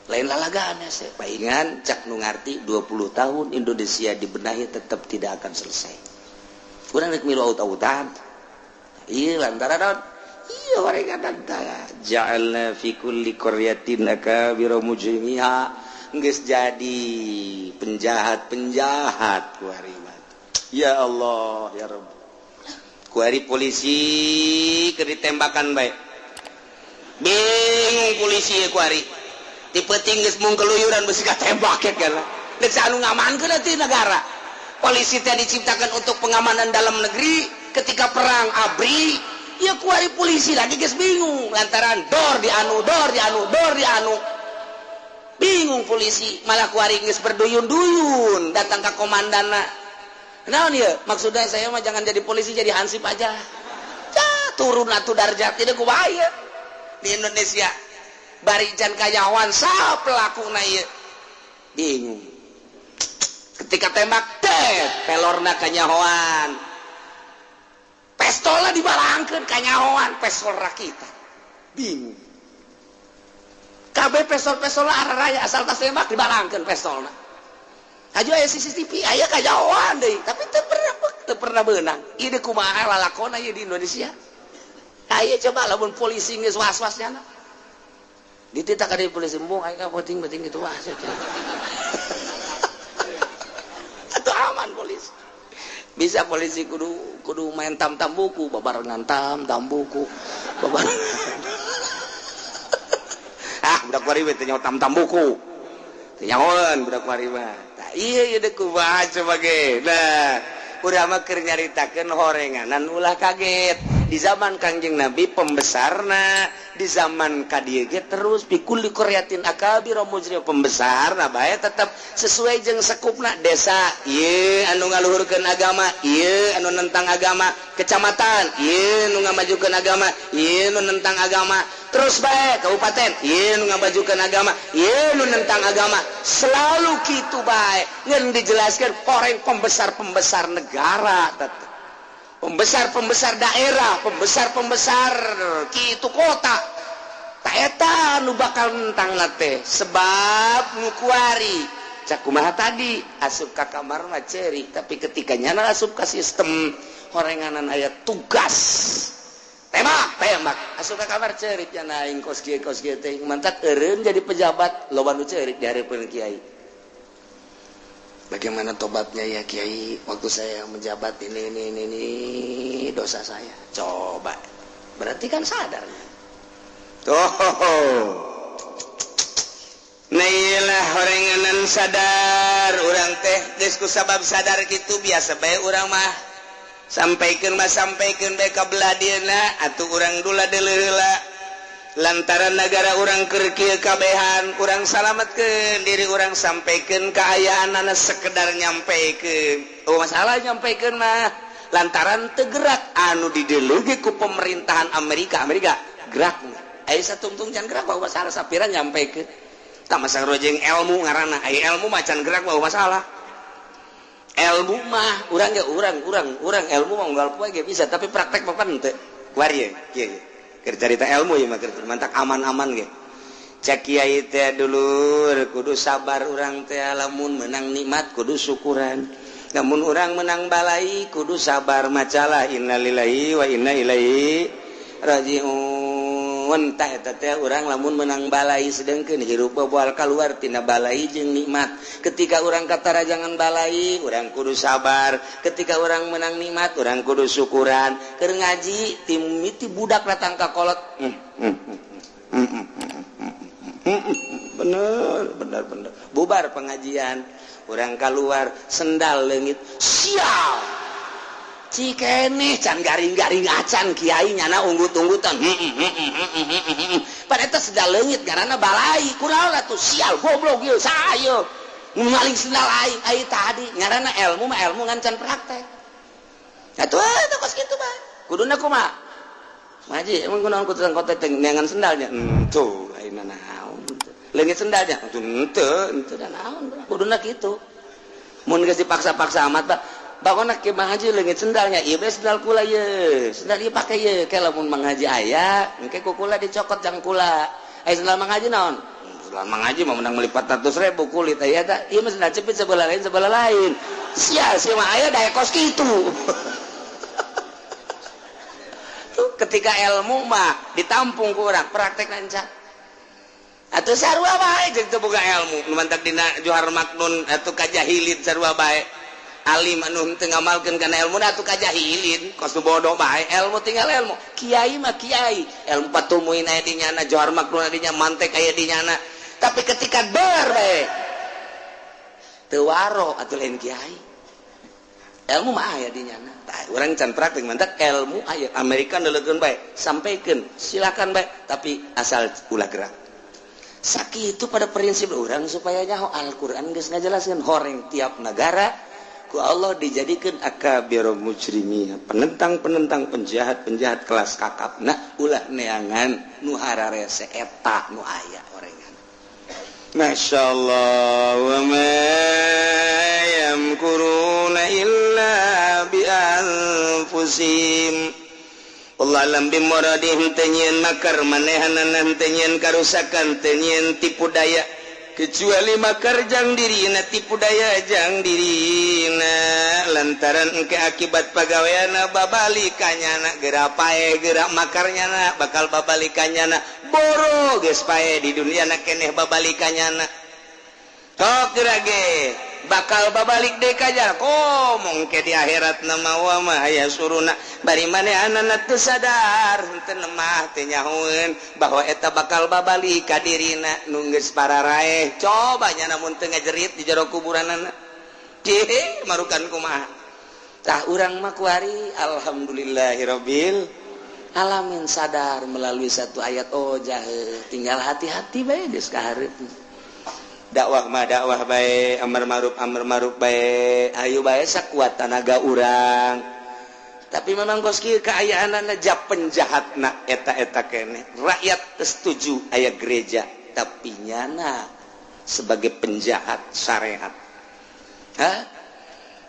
Lain lalagaan hese. Paingan cak nu ngarti 20 tahun Indonesia dibenahi tetap tidak akan selesai. Urang rek milu aut-autan. Ieu lantaran naon? Iya mereka tantara. Ja'alna fi kulli qaryatin akabira mujrimiha. Geus jadi penjahat-penjahat kuari mah. Ya Allah, ya Rabb. Kuari polisi keur ditembakan bae. Bingung polisi kuari. Ti peuting geus mung keluyuran beusi katembak ya kana. Deuk anu ngamankeun ti negara. Polisi teh diciptakan untuk pengamanan dalam negeri, ketika perang ABRI ya kuari polisi lagi geus bingung lantaran dor di anu dor di anu dor di anu bingung polisi malah kuari geus berduyun-duyun datang ke komandanna. Naon ieu maksudnya saya mah jangan jadi polisi jadi hansip aja. Ja, turun atuh darjat ieu kumaha ieu di Indonesia bari can kanyahoan saha pelakuna ieu bingung ketika tembak teh pelorna kanyahoan pestolnya dibalangkeun kanyahoan pestol rakitan bingung kabeh pestol-pestol araraya asal tas tembak dibalangkeun pestolna haju aya CCTV aya kanyahoan deui tapi teu pernah beunang ieu deui kumaha lalakona ieu di Indonesia. Aya coba lamun polisi geus was-was nyana dititah ka deui polisi embung aya ka penting-penting kitu wah atuh aman polisi. Bisa polisi kudu main tam-tam buku babarengan tam-tam buku babarengan. Ah budak kuari we teh nyaho tam-tam buku teh nyahoeun budak kuari mah. Iya iya deh, kumaha coba ge. Nah, urang mah keur nyaritakeun horenganan ulah kaget. Di zaman Kangjeng Nabi pembesarna, di zaman ka dieu ge terus fi kulli qaryatin akabir mujrim, pembesarna bae tetep sesuai jeung sekupna desa. Ieu anu ngaluhurkeun agama, ieu anu nentang agama, kecamatan ieu nu ngamajukeun agama, ieu nu nentang agama, terus bae kabupaten ieu nu ngamajukeun agama, ieu nu nentang agama, selalu kitu bae. Ngan dijelaskan orang pembesar-pembesar negara tetep pembesar-pembesar daerah, pembesar-pembesar kitu kota. Tah, eta nu bakal nentang teh sebab nu kuari cak kumaha tadi asup ka kamar mah ceurik, tapi ketika nyana asup ka sistem horenganan aya tugas tembak tembak, asup ka kamar ceurik nya aing kos kieu kos kieu teh. Mantak eureun jadi pejabat loba nu ceurik di hareupeun kiai. "Bagaimana tobatnya ya, Kiai? Waktu saya menjabat ini dosa saya." Coba, berarti kan sadar tuh. Nah, horenganan sadar urang teh geus ku sabab sadar gitu biasa bae urang mah. Sampaikan mah sampaikan bae ka belah dieuna atuh, urang dula deuleu lantaran negara urang keur kieu kabehan, urang salametkeun diri urang, sampaikan keayaan sekedar nyampaikan. Oh, masalah nyampaikan mah lantaran tegerak anu didelege ku pemerintahan Amerika. Amerika gerak aya satungtung can gerak, bahwa masalah sapira nyampaikan tak masalah jeung ilmu ngaranna. Aya ilmu macan gerak bahwa masalah ilmu mah urang ge urang urang urang ilmu mah unggal poe ge bisa, tapi praktek mah pan teu. Kuari ye kieu keur carita ilmu ieu mah, keur mantak aman-aman ge. Cek kiai teh, dulur, kudu sabar urang teh. Lamun menang nikmat kudu syukuran, namun urang menang balai kudu sabar, macalah innalillahi wa inna ilaihi rajiun. Tah, eta teh urang lamun menang balai, sedengkeun hirup moal keluar tina balai jeung nikmat. Ketika urang katarajangan balai, urang kudu sabar. Ketika urang menang nikmat, urang kudu syukuran. Keur ngaji tim miti budak datang ka kolot, Bener bener bener." Bubar pengajian, urang keluar, sendal leungit. "Sial, cikene can garing-garing acan kiai nyana unggut-unggutan." Pada eta sendal leungit karena balai. "Kunaon atuh? Sial, goblok ieu, sayo maling sendal aing." Ai tadi ngaranna ilmu mah ilmu ngan can praktek atuh. Eta kos kitu bae kuduna kumaha ngaji. "Emang kunaon ku tukang kote teh neangan sendalnya?" "Henteu, ayeuna naon leungit sendalnya?" "Henteu, henteu da naon." Kuduna kitu mun geus dipaksa-paksa amat. "Pak, bangun ke Mang Haji leungit sendalnya." "Ieu bae sendal kula ye, sendal ieu pake ye." Ke lamun Mang Haji aya engke ku kula dicokot jang kula. "Aya sendal Mang Haji naon?" "Sendal Mang Haji mah menang meuli 400.000 kulit." "Aya ta ieu mah sendal cepit sebelah lain, sebelah lain." Sia sia mah aya daek kos kitu. Tuh, ketika ilmu mah ditampung ku urang, praktek lancar atuh. Sarua bae jeung teu boga ilmu nu mantak dina Johar Maknun atuh kajahilin. Sarua bae alim anu teu ngamalkeun kana ilmu atuh kajahilin, kos nu bodoh bae. Ilmu tinggal ilmu, kiai mah kiai, ilmu Fathul Muin aya di nyana, Johar Maknun aya di nya, mantek aya di nyana, tapi ketika ber bae teu waro atuh lain kiai. Ilmu mah aya di nyana. Tah, urang can praktik, mantak ilmu aya. Amerika neuleukeun bae, sampaikan silakan bae, tapi asal ulah gerak. Sakitu pada prinsip urang supaya nyaho Al-Qur'an geus ngajelaskeun horeng tiap negara ku Allah dijadikan akabir mujrimi, penentang-penentang, penjahat-penjahat kelas kakap. Nah, ulah neangan nu hararese, eta nu aya orengan. Masya Allah. Wa ma yamkuruna illa bi anfusihim. Wallahu a'lam bimuradihim. Teu nyieun makar manehanana, teu nyieun karusakan, teu nyieun tipu daya kecuali makar jang dirina, tipu daya jang dirina, lantaran engke akibat pagaweana babali kanyana. Geura pae, geura makarnya na bakal babali kanyana. Boro geus pae di dunia na keneh babali kanyana. Tok geura ge. Bakal babalik deui ka jalma. Komo engke di akhirat nama wa mah aya suruna bari manehanana teu sadar henteu nemah teu nyahoeun bahwa eta bakal babalik ka dirina nu geus pararaeh. Coba nya namun teu ngajerit di jero kuburanana. Cih, marukan kumaha. Tah, urang mah kuari alhamdulillahirabbil alamin sadar melalui satu ayat, oh jahe, tinggal hati-hati bae geus ka hareup. Dakwah mah dakwah bae, amar ma'ruf amar ma'ruf bae, ayo bae sakuat tanaga urang. Tapi memang kos kieu kaayaanana, jap penjahatna eta-eta keneh. Rakyat setuju aya gereja, tapi nyana sebagai penjahat syariat. Hah?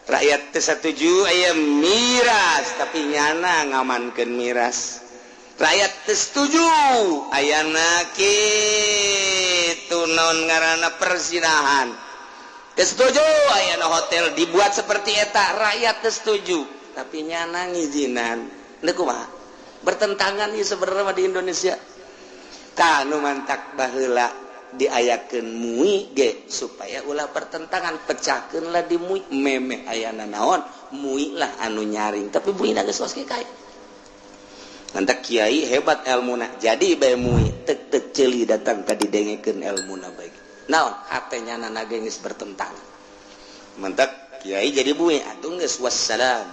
Rakyat teu setuju aya miras, tapi nyana ngamankeun miras. Rakyat teu setuju ayana kitu naon ngaranna perzinahan. Teu setuju ayana hotel dibuat seperti eta, rakyat teu setuju, tapi nyana ngizinan. Ini kumaha? Bertentangan ieu sebenarnya mah di Indonesia. Tah, nu mantak baheula diayakeun MUI ge supaya ulah bertentangan, pecahkeun lah di MUI, memeh ayana naon MUI lah anu nyaring, tapi MUI na geus kos kieu. Mantak kiai hebat ilmuna jadi bae MUI tek tek ceuli datang ka didengekeun ilmuna bae naon hate nyana ge geus bertentangan. Mantak kiai jadi MUI atuh geus, wassalam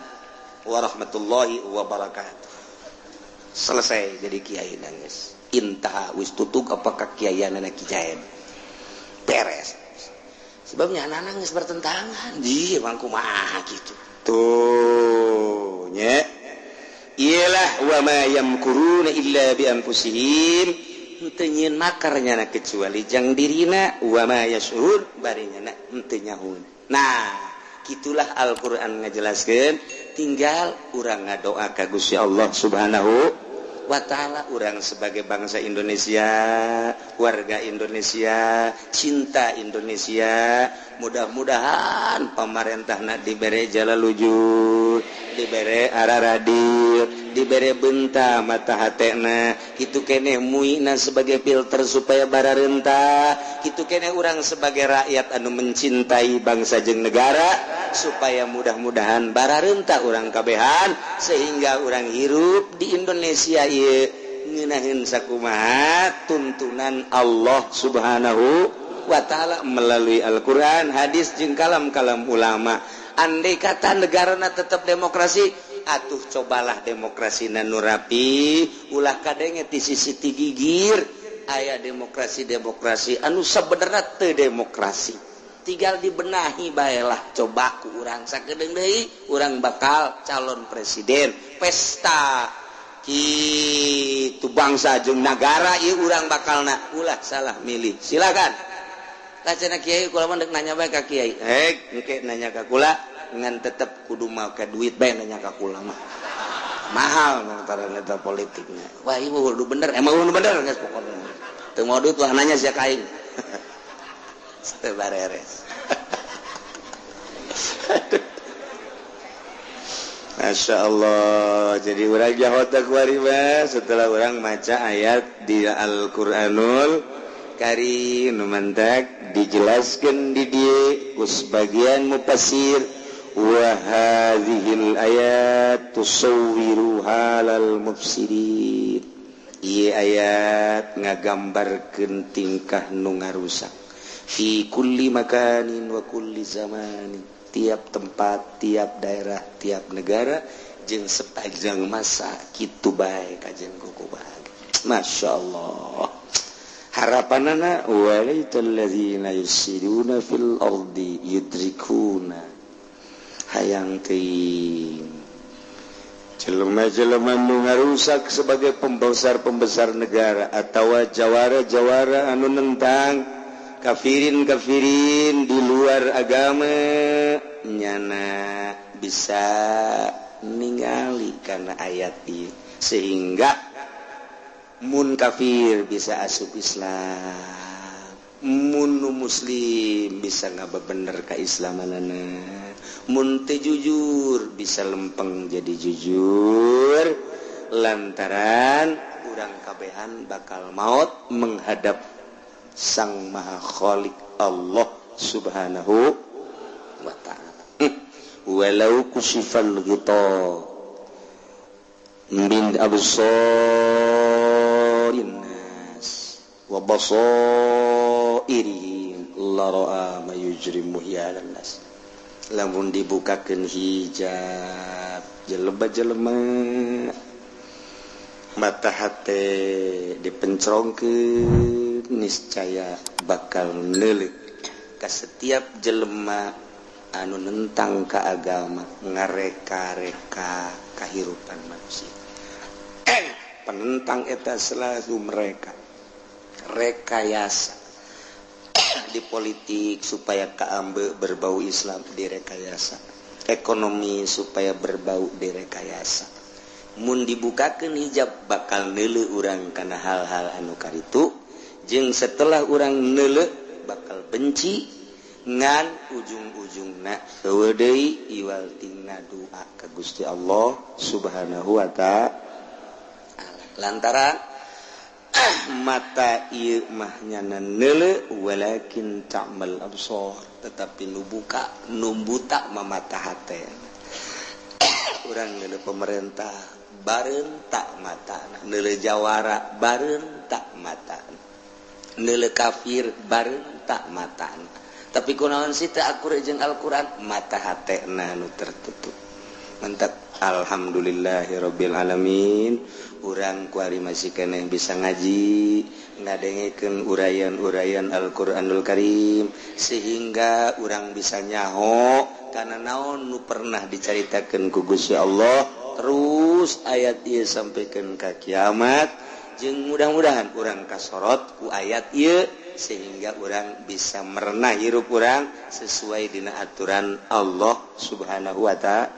warahmatullahi wabarakatuh, selesai jadi kiai nangis intaha wis tutup apakah kiai anak kiai beres, sebabnya anak geus bertentangan di emang kumaha gitu tuh nya. Iyalah, wa ma yamkuruna illa bi anfusihim, henteu nyieun makar nyana kecuali jang dirina, wa ma yashurun bari nyana henteu nyahoeun. Nah, gitulah Al-Qur'an ngajelaskeun, tinggal urang ngadoa ka Gusti Allah Subhanahu wa Ta'ala. Urang sebagai bangsa Indonesia, warga Indonesia, cinta Indonesia, mudah-mudahan pemerintah nak diberi jalan lujur, diberi araradil, diberi benta mata hatena kitu keneh, muina sebagai filter supaya bararenta kitu keneh. Urang sebagai rakyat anu mencintai bangsa jeung negara supaya mudah-mudahan bararenta urang kabehan, sehingga urang hirup di Indonesia ieu ngeunaheun sakumaha tuntunan Allah Subhanahu wa Ta'ala melalui Al-Qur'an, hadis jeung kalam-kalam ulama. Andai kata negarana tetap demokrasi, atuh cobalah demokrasi nu rapi, ulah kadenge ti sisi ti gigir aya demokrasi-demokrasi anu sebenarnya teu demokrasi, tinggal dibenahi baelah. Coba ku urang sakedeung deui urang bakal calon presiden, pesta kitu bangsa jeung nagara ieu urang bakalna, ulah salah milih. Silakan lah cenah kiai, kula mah nanya bae ka kiai. Eh, engke nanya ka kula ngan tetep kudu make duit bae, nanya ka kula mah mahal lantaran eta politiknya. Wah, ibu kudu bener, emang kudu bener geus pokoknya teu mau duit lah nanya sia ka aing teu bareres. Masya Allah, jadi urang jahot setelah urang maca ayat di Al-Quranul Karim nu mantak dijelaskan di dieu ku sebagian mufasir, wa hadhil ayat tusawwiru halal mufsidin, ieu ayat ngagambarkeun tingkah nu ngarusak fi kulli makanin wa kulli zamanin, tiap tempat, tiap daerah, tiap negara jeung sepanjang masa kitu bae kajen kuku bae. Masya Allah, harapanana walaital ladzina yufsiduna fil ardi yudrikuna, hayang teuing jelema-jelema nu ngarusak sebagai pembesar-pembesar negara atau jawara-jawara anu nentang kafirin-kafirin di luar agama nyana bisa ningali karena ayat ini, sehingga mun kafir bisa asup Islam, mun nu muslim bisa ngabebener keislamanana, mun teu jujur bisa lempeng jadi jujur, lantaran urang kabehan bakal maut menghadap Sang Maha Khalik Allah Subhanahu. Walau kusyifal ghita min absarin nas wa basairihim la ra'a ma yujrimu hiyalan nas. Lamun dibukakeun hijab jelema jelema mata hate dipencrongkeun, niscaya bakal neuleuk ka setiap jelema anu nentang ka agama, ngareka-reka kahirupan manusia. Penentang eta selalu mereka rekayasa di politik supaya kaambe berbau Islam direkayasa, ekonomi supaya berbau direkayasa. Mun dibukakeun hijab bakal neuleu urang kana hal-hal anu karitu, jeung setelah urang neuleu bakal benci, ngan ujung-ujungna euweuh deui iwal tina doa ka Gusti Allah Subhanahu wa ta'ala. Lantaran mata ieu mah nyana neuleu, walakin ta'mal absar, tetapi nu buka nu buta mah mata hate. Urang neuleu pemerintah bareuntak mata, neuleu jawara bareuntak mata, neuleu kafir bareuntak mata. Tapi kunaon sih teu akur jeung Al-Qur'an? Mata hatena nu tertutup. Mantap, alhamdulillahirabbil alamin. Urang kuari masih keneh bisa ngaji, ngadengekeun uraian-uraian Al-Qur'anul Karim sehingga urang bisa nyaho kana naon nu pernah dicaritakeun ku Gusti Allah terus ayat ieu sampaikan ka kiamat, jeung mudah-mudahan urang kasorot ku ayat ieu sehingga urang bisa merenah hirup urang sesuai dina aturan Allah Subhanahu wa ta'ala.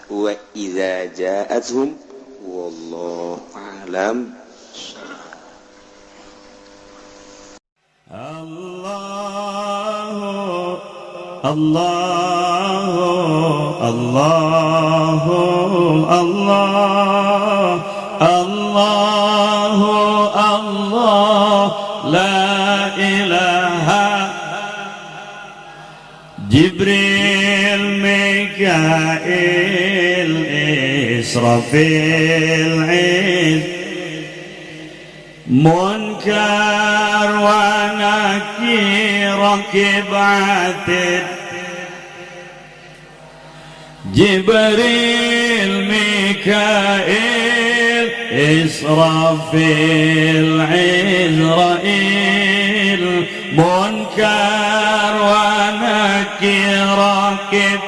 Wa idza ja'atuhum wallahu a'lam. Allahu Allahu Allahu Allah Allahu Allah la ilaha. Jibril, Mikail, Israfil, Munkar wa Nakir, Raqib, Atid. Jibril, Mikail, Israfil, Izrail, Munkar wa Nakir, Raqib.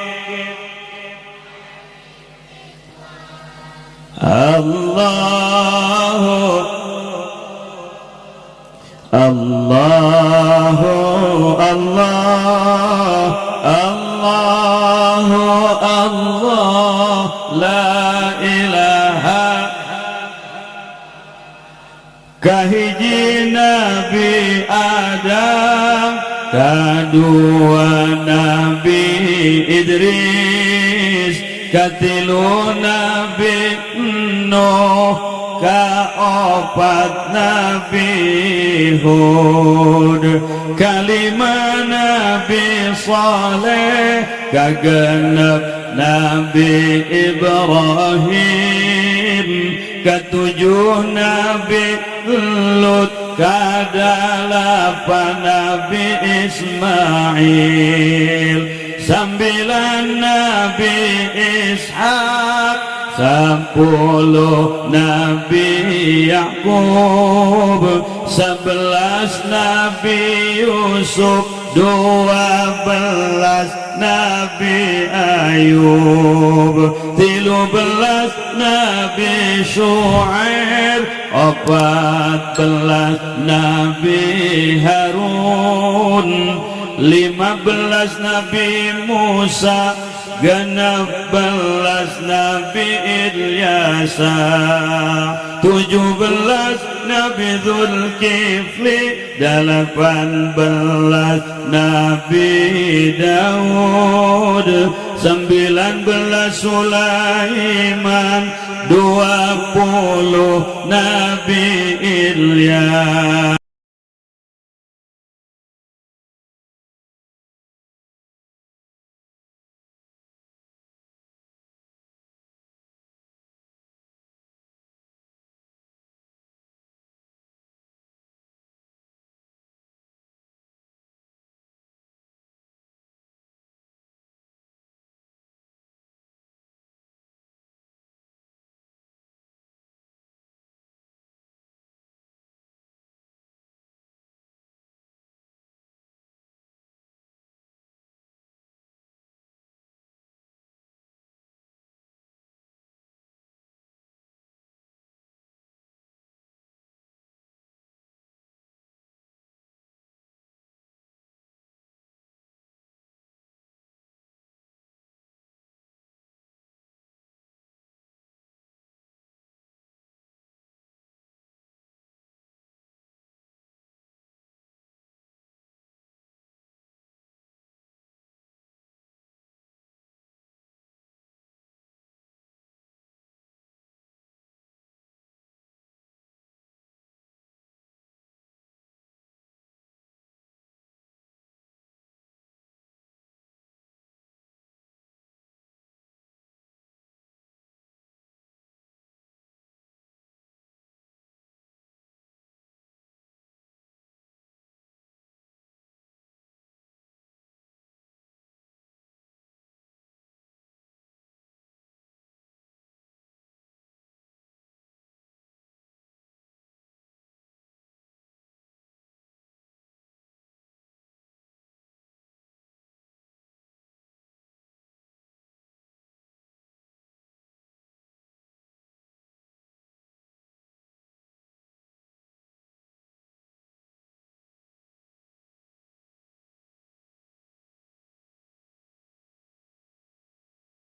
Allahu Allahu Allah Allahu Allah la ilaha. Kahiji Nabi Adam, kadua Nabi Idris, katilu Nabi Nuh, kaopat Nabi Hud, kalima Nabi Saleh, kagenep Nabi Ibrahim, ketujuh Nabi Lut, kadalapan Nabi Ismail, sembilan Nabi Ishak, 10 Nabi Yakub, 11 Nabi Yusuf, 12 Nabi Ayub, 13 Nabi Shu'aib, 14 Nabi Harun, 15 Nabi Musa, 16 Nabi Ilyasa, 17 Nabi Zulkifli, 18 Nabi Daud, 19 Sulaiman, 20 Nabi Ilyas.